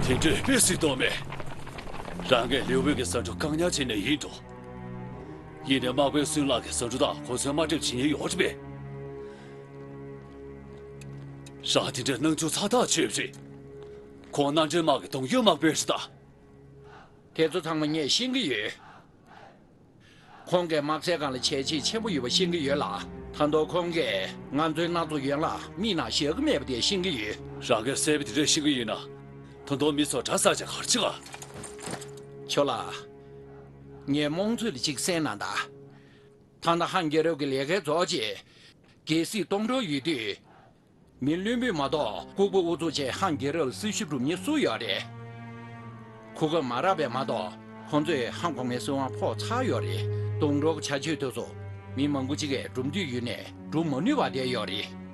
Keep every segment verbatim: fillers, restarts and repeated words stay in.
དེ་འདྲས་དཔེ་སྲིད་དོ་མེད། རང་གིས་ལིའུ་པེ་གི་ཟ་འབྲུ་བཀག་ཉར་བྱས་ནས་ཡིན་འགྲོ། ཡིན་ནའི་དམག་དཔོན་སུན་ལགས་ཀྱིས་ཟ་འབྲུ་དག་གོ་མཚོན་དམག་འཁྲུག་བྱེད་ཉེན་ཡོད་རེད་པས། རང་དེ་འདྲས་སྣང་ཆུང་ཚ་ཐག་ཆོད་པ་རེད། ཁོང་མནའ་འབྲེལ་དམག་གི་གདོང་ཡོད་དམག་དཔོན་རེད་ད། དེ་ཚོ་ཚང་མ་ངས་ཤེས་ཀྱི་ཡོད། ཁོང་གིས་དམག་སའི་སྒང་ལ་བྱས་རྗེས་ཆེན་པོ་ཡོད་པ་ཤེས་ཀྱི་ཡོད་ལ། ད་དུང་ཁོང་གིས་ང་ཚོའི་སྣ་ཚོགས་ཡན་ལག་མིག་ནང་བཞག་གི་མེད་པ་དེ་ཤེས་ཀྱི་ཡོད། རང་གིས་གསལ་པོ་དེ་འདྲ་ཤེས་ཀྱི་ཡོད་ན། ད་དུང་མི་ཚོ་གྲྭ་ས་ཆ་གར་ཕྱིན་ག་ཆོ་ལགས། ངས་རྨོངས་ཚོད་ལ་གཅིག་གསན་གནང་དང་། ད་ལྟ་ཧན་རྒྱལ་རབས་ཀྱི་ལས་ཀའི་རྫོགས་རྗེས། རྒྱལ་སྲིད་སྟོང་གྲོགས་ཡོད་དུས། མི་བླུན་པོས་མ་གཏོགས་ལྐུགས་པ་ཨུ་ཚུགས་བྱས་ཧང་རྒྱལ་རབས་ལ་སྲི་ཞུ་སྒྲུབ་མཁན་སུ་ཡོད་རེད། གོ་སྐབས་མ་རག་པས་མ་གཏོགས་ཁོང་ཚོས་ཧང་གོང་མའི་སྲིད་དབང་ཕོག་ཚར་ཡོད་རེད། སྟོང་གྲོགས་བྱ་སྤྱོད་དེ་ཚོ་མི་མང་པོ་ཅིག་གིས་སྒྲུབ་འདོད་ཡོད་ནའི་སྒྲུབ་མ་ནུས་པ་བསྡད་ཡོད་རེད།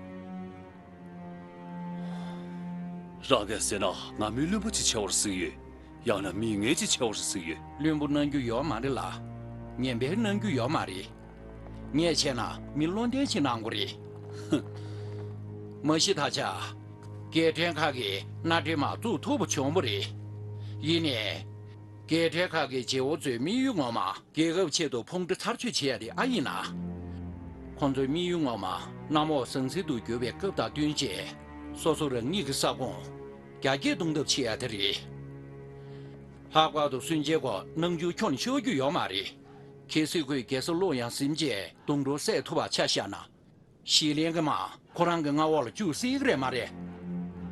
རང་གིས་ཟེར་ན་ང་མི་བླུན་པོ་ཅིག་ཆགས་པ་རེད་བསམ་གྱི་ཡོད། ཡང་ན་མི་ངན་ཅིག་ཆགས་པ་རེད་བསམ་གྱི་ཡོད། བླུན་པོ་གནང་རྒྱུ་ཡོད་མ་རེད་ལ། ངན་པའི་གནང་རྒྱུ་ཡོད་མ་རེད། ངས་བྱས་ན་མི་བློ་ལྡན་ཅིག་གནང་དགོས་རེད། ཧུམ། མ་གཞི་ད་ཆ། རྒྱལ་ཕྲན་ཁག་གིས་མནའ་འབྲེལ་དམག་བཙུགས་ཐུབ་པ་བྱུང་བ་རེད། ཡིན་ནའི། རྒྱལ་ཕྲན་ཁག་གི་རྗེ་བོ་ཚོའི་དམིགས་ཡུལ་ངོ་མ་རྒྱལ་ཁབ་ཆེད་དུ་ཕུང་འདྲེ་ཚར་གཅོད་བྱེད་ཡ་རེད་ཨ་ཡིན་ན། ཁོང་ཚོའི་དམིགས་ཡུལ་ངོ་མ་གནམ་འོག་ཟང་ཟིང་དུ་གྱུར་བའི་སྐབས་དང་བསྟུན་བྱས། སོ་སོ་རང་ཉིད་ཀྱི་ས་ཁོངས་རྒྱ་སྐྱེད་གཏོང་ཐབས་བྱེད་ཡ་དེ་རེད། ལྷག་པར་དུ་སུན་ཅེ་ཁོ་སྣང་ཆུང་ཁྱོན་ནས་ཤོར་རྒྱུ་ཡོད་མ་རེད། གལ་སྲིད་ཁོས་རྒྱལ་ས་ལོ་ཡང་ཟིན་རྗེས་སྡོང་གྲོགས་བསད་ཐུབ་པ་ཆ་བཞག་ན། ཞི་ལིང་གི་དམག་ཁོ་རང་གི་མངའ་འོག་ལ་བཅུག་སྲིད་ཀྱི་རེད་མ་རེད།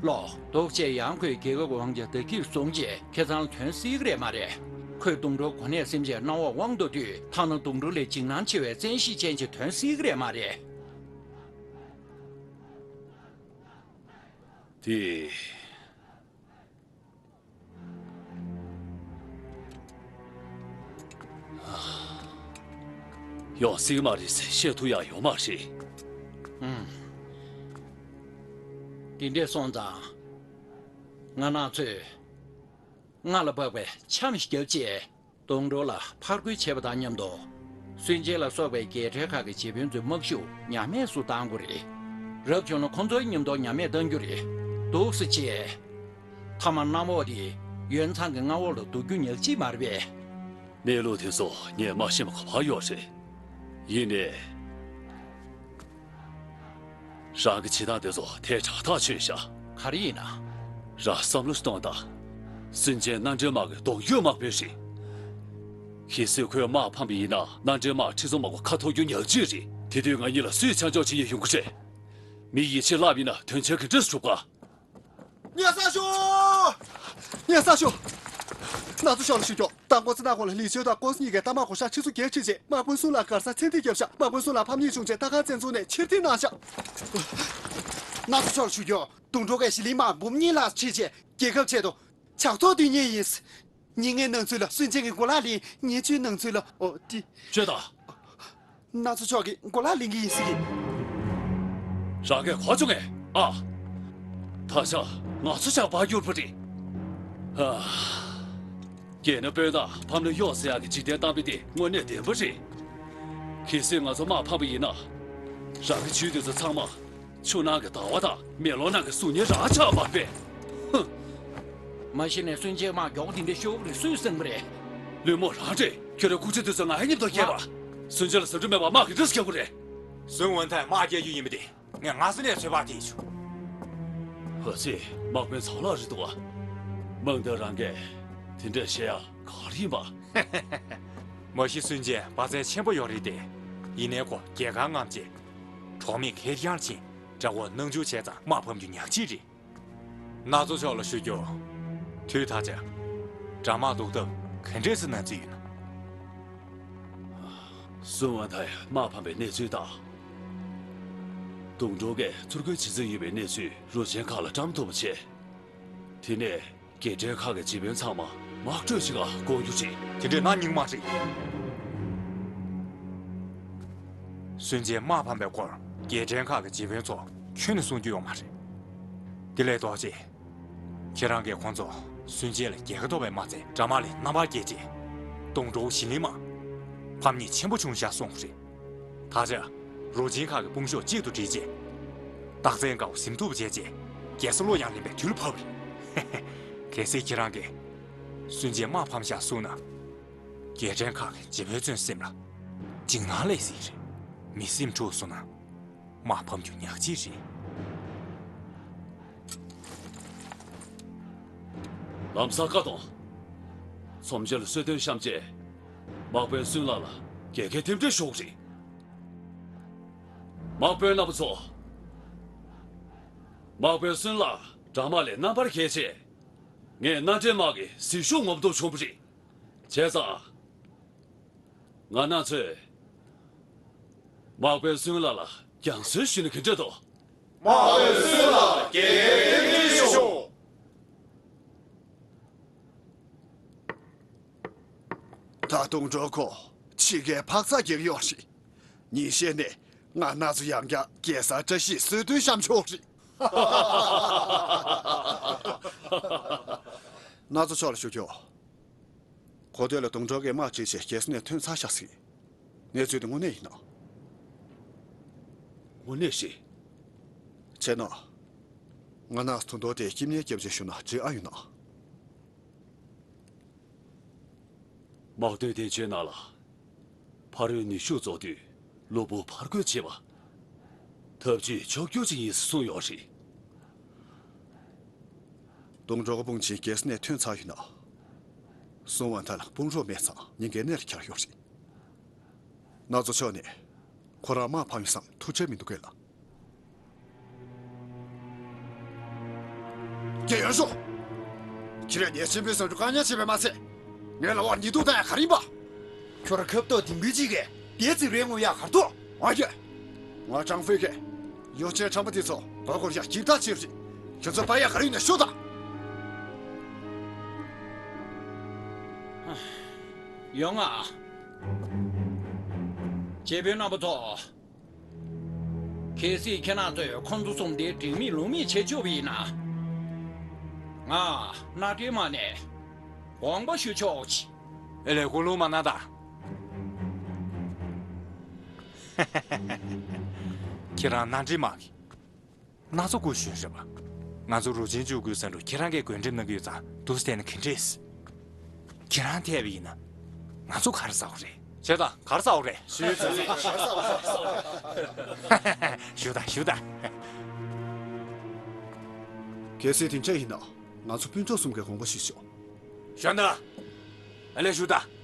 ལོ་ཏོག་ཙམ་ཡང་ཁོས་རྒྱལ་ཁབ་ཀྱི་དབང་ཆ་བདག་སྐྱིད་བཟུང་རྗེས་ཁེ་གཙང་ལ་ཐོན་སྲིད་ཀྱི་རེད་མ་རེད། ཁོས་སྡོང་གྲོགས་གོ་གནས་ཟིན་རྗེས་མངའ་འོག་དབང་ཐོབ་དུས་ཐ་ན་སྡོང་གྲོགས་ལས་འཇིགས་སྣང་ཆེ་བའི་བཙན་ཤེད་ཅན་ཞིག་ཐོན་སྲིད་ཀྱི་རེད་མ་རེད། དེ། ཡོང་སྲིད་མ་རེད་ཟེར་བཤད་ཐུབ་ཡག་ཡོད་མ་རེད། ཨང་། དེ་འདྲས་སོང་ཙང་། ང་རང་ཚོས་སྔར་ལ་དཔག་པའི་འཆམ་ཞིག་བརྒྱབ་རྗེས། སྡོང་གྲོགས་ལ་ཕར་རྒོལ་བྱས་པ་དང་མཉམ་དུ། སུན་ཅེ་ལ་སོགས་པའི་རྒྱལ་ཕྲན་ཁག་གི་བྱེད་དཔོན་ཚོའི་དམག་ཤུགས་ཉམས་དམས་སུ་གཏང་དགོས་རེད། རབ་བྱུང་ན་ཁོང་ཚོའི་མཉམ་དུ་ཉམས་དམས་གཏང་རྒྱུ་རེད། འདུག་སེ་བྱས། མཐའ་མ་གནམ་འོག་དེ་ཡོན་ཚང་གི་མངའ་འོག་ལ་བསྡུ་རྒྱུ་ཉག་གཅིག་མ་རེད་པས། གནས་ལུགས་དེ་ཚོ་ངས་མ་ཤེས་པ་ག་པར་ཡོད་རེད། ཡིན་ནའི། རང་གི་བྱེད་སྟངས་དེ་ཚོ་ཐལ་དྲགས་ཐག་ཆོད་ཤག་ག་རེ་ཡིན་ན། རང་བསམ་བློ་ཞིག་གཏོང་དང་། སུན་ཅེ་མནའ་འབྲེལ་དམག་གི་གདོང་ཡོད་དམག་དཔོན་རེད། གལ་སྲིད་ཁོས་དམག་ཕམ་པ་ཡིན་ན་མནའ་འབྲེལ་དམག་ཁྲི་ཚོ་མང་པོ་ཁ་འཐོར་རྒྱུ་ཉག་གཅིག་རེད། དེ་དུས་ང་གཉིས་ལ་སུས་ཆ་འཇོག་བྱེད་ཡས་ཡོང་གི་རེད། མི་ཡིད་ཆེས་བརླག་པ་ཡིན་ན་དོན་ཆེན་ག་འདྲས་སེ་འགྲུབ་ག་ཉེ་ས་ཞུ། ཉེ་ས་ཞུ། ན་ཚོ་ཤོག་ལ་ཞུ་རྒྱུ། ད་ཀོ་སི་ན་ཁོ་ལ་ལི་ཆོས་དང་ཀོ་སི་གཉིས་ཀས་རྟ་དམག་གོ་ཤག་ཁྲི་ཚོ་བརྒྱད་ཁྲིད་རྗེས་དམག་དཔོན་སུན་ལ་སྒར་ས་ཚན་ཏི་བརྒྱབ་ཤག་དམག་དཔོན་སུན་ལ་ཕམ་ཉེས་བྱུང་རྗེས་ཏ་ཁ་བཙན་འཛུལ་ནས་ཕྱིར་འཐེན་གནང་ཤག་ན་ཚོ་ཤོག་ལ་ཞུ་རྒྱུ། སྡོང་གྲོགས་ཀྱིས་ཞི་ལིང་དམག་འབུམ་གཉིས་ལྷག་ཁྲིད་རྗེས་རྒྱལ་ཁབ་ཆེད་དུ་ཇག་ཚོགས་བསྡུ་མཁན་ཡིན། ཉིན་ལྔའི་ནང་ཚུད་ལ་སུན་ཅེ་གི་གོ་ལག་ལེན། ཉིན་བཅུའི་ནང་ཚུད་ལ། ཨོ་ཏི། ཅོས་དང་། ན་ཚོ་ཤོག་གི་གོ་ལག་ལེན་གི་ཡིན་ཟེར་གི། རང་གིས་གོ་བྱུང་ངས་ཨ། ད་ཆ་ང་ཚོ་ཇག་པ་གྱུར་པ་རེད། ཨ། རྒྱལ་ན་དཔོན་དང་ཕམ་ན་གཡོག་ཟེར་ཡག་གི་འཇིག་རྟེན་གཏམ་དཔེ་དེ་དངོས་གནས་བདེན་པ་རེད། གལ་སྲིད་ང་ཚོ་དམག་ཕམ་པ་ཡིན་ན། རང་གི་ཇུས་དེ་ཚོ་ཚང་མ། ཆུ་ནང་གི་ཟླ་བ་དང་མེ་ལོང་ནང་གི་གཟུགས་བརྙན་རང་ཆགས་མ་རེད་པས། ཧུམ། མ་གཞི་ནས་སུན་ཅེ་དམག་མགྱོགས་པོ་དེ་འདྲ་ཤོར་གི་རེད་སུས་གསུངས་པ་རེད། བླུན་རྨོངས་རང་རེད། ཁྱོད་རང་ཁུག་ཆ་དེ་ཚོ་ང་ཡི་མཉམ་དུ་སྐྱེལ་བ། སུན་ཅེ་ལ་ཟ་འབྲུ་མེད་པར་དམག་གི་འདྲ་སྐྱེལ་དགོས་རེད། སུན་ཝུན་ཐའི་དམག་སྐྱེལ་རྒྱུ་ཡིན་པ་དེ་ངས་སྔ་ས་ནས་ཚོད་དཔག་བྱས་བྱུང་། ཨ་ཙི། དམག་དཔོན་ཚང་ལགས་རེད་འདུག་ག་མང་དུ་རང་གིས་དེ་འདྲ་བཤད་ཡ་ག་རེ་ཡིན་པ། མ་གཞི་སུན་ཅེ་དཔའ་རྩལ་ཆེན་པོ་ཡོད་རེད་དེ། ཡིན་ནའི་ཁོ་རྒྱལ་ཁ་མངའ་བྱས། གྲོགས་མེད་ཁེར་རྐྱང་ཕྱིན། དགྲ་བོར་སྣང་ཆུང་བྱས་ཙང་དམག་ཕམ་རྒྱུ་ཉག་གཅིག་རེད། ན་ཚོ་ཤོག་ལ་ཞུ་རྒྱུ། དུས་ད་ཆ། དགྲ་དམག་བཟློག་ཐབས་ག་འདྲས་སེ་གནང་རྩིས་ཡོད་ན། སུན་ཝུན་ཐའི་དམག་ཕམ་པའི་གནས་ཚུལ་དང་། སྡོང་གྲོགས་ཀྱིས་ཚུར་རྒོལ་བྱེད་རྩིས་ཡོད་པའི་གནས་ཚུལ་རུ་ཆེན་ཁག་ལ་བཀྲམ་ཐུབ་པ་བྱས། དེ་ནས་རྒྱལ་ཕྲན་ཁག་གི་བྱེད་དཔོན་ཚང་མ་དམག་གྲོས་ཤིག་ལ་བསྐོང་རྒྱུ་རེད། དེ་འདྲས་གནང་སྙིང་མ་རེད། སུན་ཅེ་དམག་ཕམ་པའི་སྐོར་རྒྱལ་ཕྲན་ཁག་གི་བྱེད་དཔོན་ཚོ་ཁྱོན་ནས་གསུང་རྒྱུ་ཡོད་མ་རེད། དེ་ལས་ལྡོག་རྗེས། ཁྱེད་རང་གིས་ཁོང་ཚོ་སུན་ཅེ་ལ་རྒྱལ་ཁ་ཐོབ་པའི་མ་ཚད་དགྲ་དམག་ལས་རྣམ་པར་རྒྱལ་རྗེས། སྡོང་གྲོགས་ཞི་ལིང་དམག་ཕམ་ཉེས་ཆེན་པོ་བྱུང་བཞག་གསུངས་པ་རེད། ད་ཆ། རུ་ཆེན་ཁག་གི་དཔུང་ཤོག་གཅིག་ཏུ་སྒྲིལ་རྗེས། རྟགས་མཚན་དགའ་བོ་ཟིན་ཐུབ་པ་བྱས་རྗེས། རྒྱལ་ས་ལོ་ཡང་ལེན་པའི་དུས་ལ་བབ་པ་རེད། གལ་སྲིད་ཁྱེད་རང་གིས་སུན་ཅན་དམག་ཕམ་བཞག་སོང་ན། རྒྱལ་ཕྲན་ཁག་གི་རྗེ་བོ་ཚོའི་སེམས་ལ་འཇིགས་སྣང་སླེབས་སྲིད་རེད། མི་སེམས་འཁྲུགས་སོང་ན། དམག་ཕམ་རྒྱུ་ཉག་གཅིག་རེད། ལམ་སང་བཀའ་གཏོང་། ཚོམས་ཆེན་ལ་གསོལ་སྟོན་བཤམས་རྗེས། དམག་དཔོན་སུན་ལགས་ལ་རྒྱལ་ཁའི་རྟེན་འབྲེལ་ཞུ་དགོས་རེད། དམག་དཔོན་རྣམ་པ་ཚོ། དམག་དཔོན་སུན་ལགས་དགྲ་དམག་ལས་རྣམ་པར་རྒྱལ་རྗེས། ངས་མནའ་འབྲེལ་དམག་གི་ཟིལ་ཤུགས་ངོམ་ཐུབ་བྱུང་བ་རེད། བྱས་ཙང་། ང་རང་ཚོས་དམག་དཔོན་སུན་ལགས་ལ་རྒྱང་སྲིང་ཞུས་ན་ག་འདྲ་འདུག། དམག་དཔོན་སུན་ལགས་རྒྱལ་ཁའི་རྟེན་འབྲེལ་ཞུ། ད་དུང་འགྲོ་ཁོ་ཕྱི་རྒྱལ་འཕག་འཚག་རྒྱག་ཡོང་རེད། ཉིན་ཤས་ནས་ང་རང་ཚོ་ཡང་བསྐྱར་རྒྱལ་སར་བཀྲ་ཤིས་གསོལ་སྟོན་བཤམས་ཆོག་རེད། ན་ཚོ་མཆོག་ལ་ཞུ་རྒྱུ། གོ་ཐོས་ལ་དུང་སྒྲོལ་གྱིས་དམག་ཁྲིད་བྱས་རྒྱལ་ས་ནས་ཐོན་ཚར་ཤག་ཟེར། གནས་ཚུལ་དེ་དངོས་གནས་ཡིན་ནམ། དངོས་གནས་རེད། བྱས་ན། ང་རང་ཚོ་དུང་སྒྲོལ་དེ་སྐྱིད་ནས་སྐྱབས་བཅོལ་ཞུ་ན་འགྲིག་ཨ་ཡོད་ན། དམག་དོན་དོན་གཅོད་ནང་ལ། ཕ་རོལ་ནུས་ཤུགས་རྫོགས་དུས་གློ་བུར་ཕར་རྒོལ་བྱེད་པ། ཐབས་ཇུས་མཆོག་གྱུར་ཅིག་ཡིན་ཟེར་གསུངས་ཡོད་རེད། དུང་སྒྲོལ་གྱི་དཔུང་ཆེན་རྒྱལ་ས་ནས་ཐོན་ཚར་ཡོད་ན། སུན་ཝན་ཐན་ལ་དཔུང་རོགས་མེད་ཙང་ཉེན་ཁའི་གནས་ལ་གྱར་ཡོད་རེད། ན་ཚོ་མཆོག་ནས་ཁོ་རང་དམག་ཕམ་ཡོང་བསམ་ཐུགས་འཆར་མི་འདུག་གས་ལགས། རྒྱལ་ཡོངས་ཤོག། ཁྱེད་རང་ཉེས་ཆེན་པོའི་བཟང་སྤྱོད་བཀག་ཉར་བྱས་པས་མ་ཚད། ངའི་ལག་པར་ཉེས་རྡུང་བཏང་ཡ་ག་རེ་ཡིན་པ། ཁྱོད་རང་ཁབ་ཏོག་ལྡིང་པོའི་གཅིག་གིས་དེ་ཚིག་རེ་ངུ་ཡ་གར་ཐོག་ང་རྒྱལ། ང་ཀྲང་ཧྥེ་གིས་ཡོ་ཆེན་ཁྲམ་པ་དེ་ཚོ་མགོ་སྐོར་ཡ་སྐྱིད་ཐག་ཆོད་རེད། ཁྱོད་ཚོ་པ་ཡ་ག་རེ་ཡིན་ན་ཤོད་དང་། ཡོང་ང་། རྗེ་དཔོན་རྣམ་པ་ཚོ། གལ་སྲིད་ཁྱེད་རང་ཚོས་ཁོང་ཚོ་གསུམ་དེ་འགྲིག་མེད་ལུགས་མེད་བྱེད་ཆོག་པ་ཡིན་ན། ང་མནའ་འབྲེལ་དམག་ནས་དགོངས་པ་ཞུ་ཆོག་ཅིག། ཨེ་ལས་ཀུན་སློང་མ་གནང་དང་། ཁྱེད་རང་མནའ་འབྲེལ་དམག་གི་སྣ་ཚོགས་སྐུ་གཞོན་རེད་པ། ང་ཚོ་རུ་ཆེན་བཅུ་དགུའི་ས་འབྲུ་ཁྱེད་རང་གིས་བགོ་འགྲེམས་གནང་གི་ཡོད་ཙང་འདུག་སེ་བསྡད་ན་ག་འདྲས། ཁྱེད་རང་ཐེ་བ་ཡིན་ན། ང་ཚོ་ག་རེ་ཟ་འོ་རེད། བྱས་ཙང་ག་རེ་ཟ་འོ་རེད། ཞུས་ཙང་། ཞུ་དང་ཞུ་དང་། གལ་སྲིད་དེ་འདྲ་ཡིན་ན་ང་ཚོ་སྤུན་གྲོགས་གསུམ་གྱི་དགོངས་པ་ཞུས་ཆོག། གཞོན་དར། ཨ་ལས་ཞུ་དང་།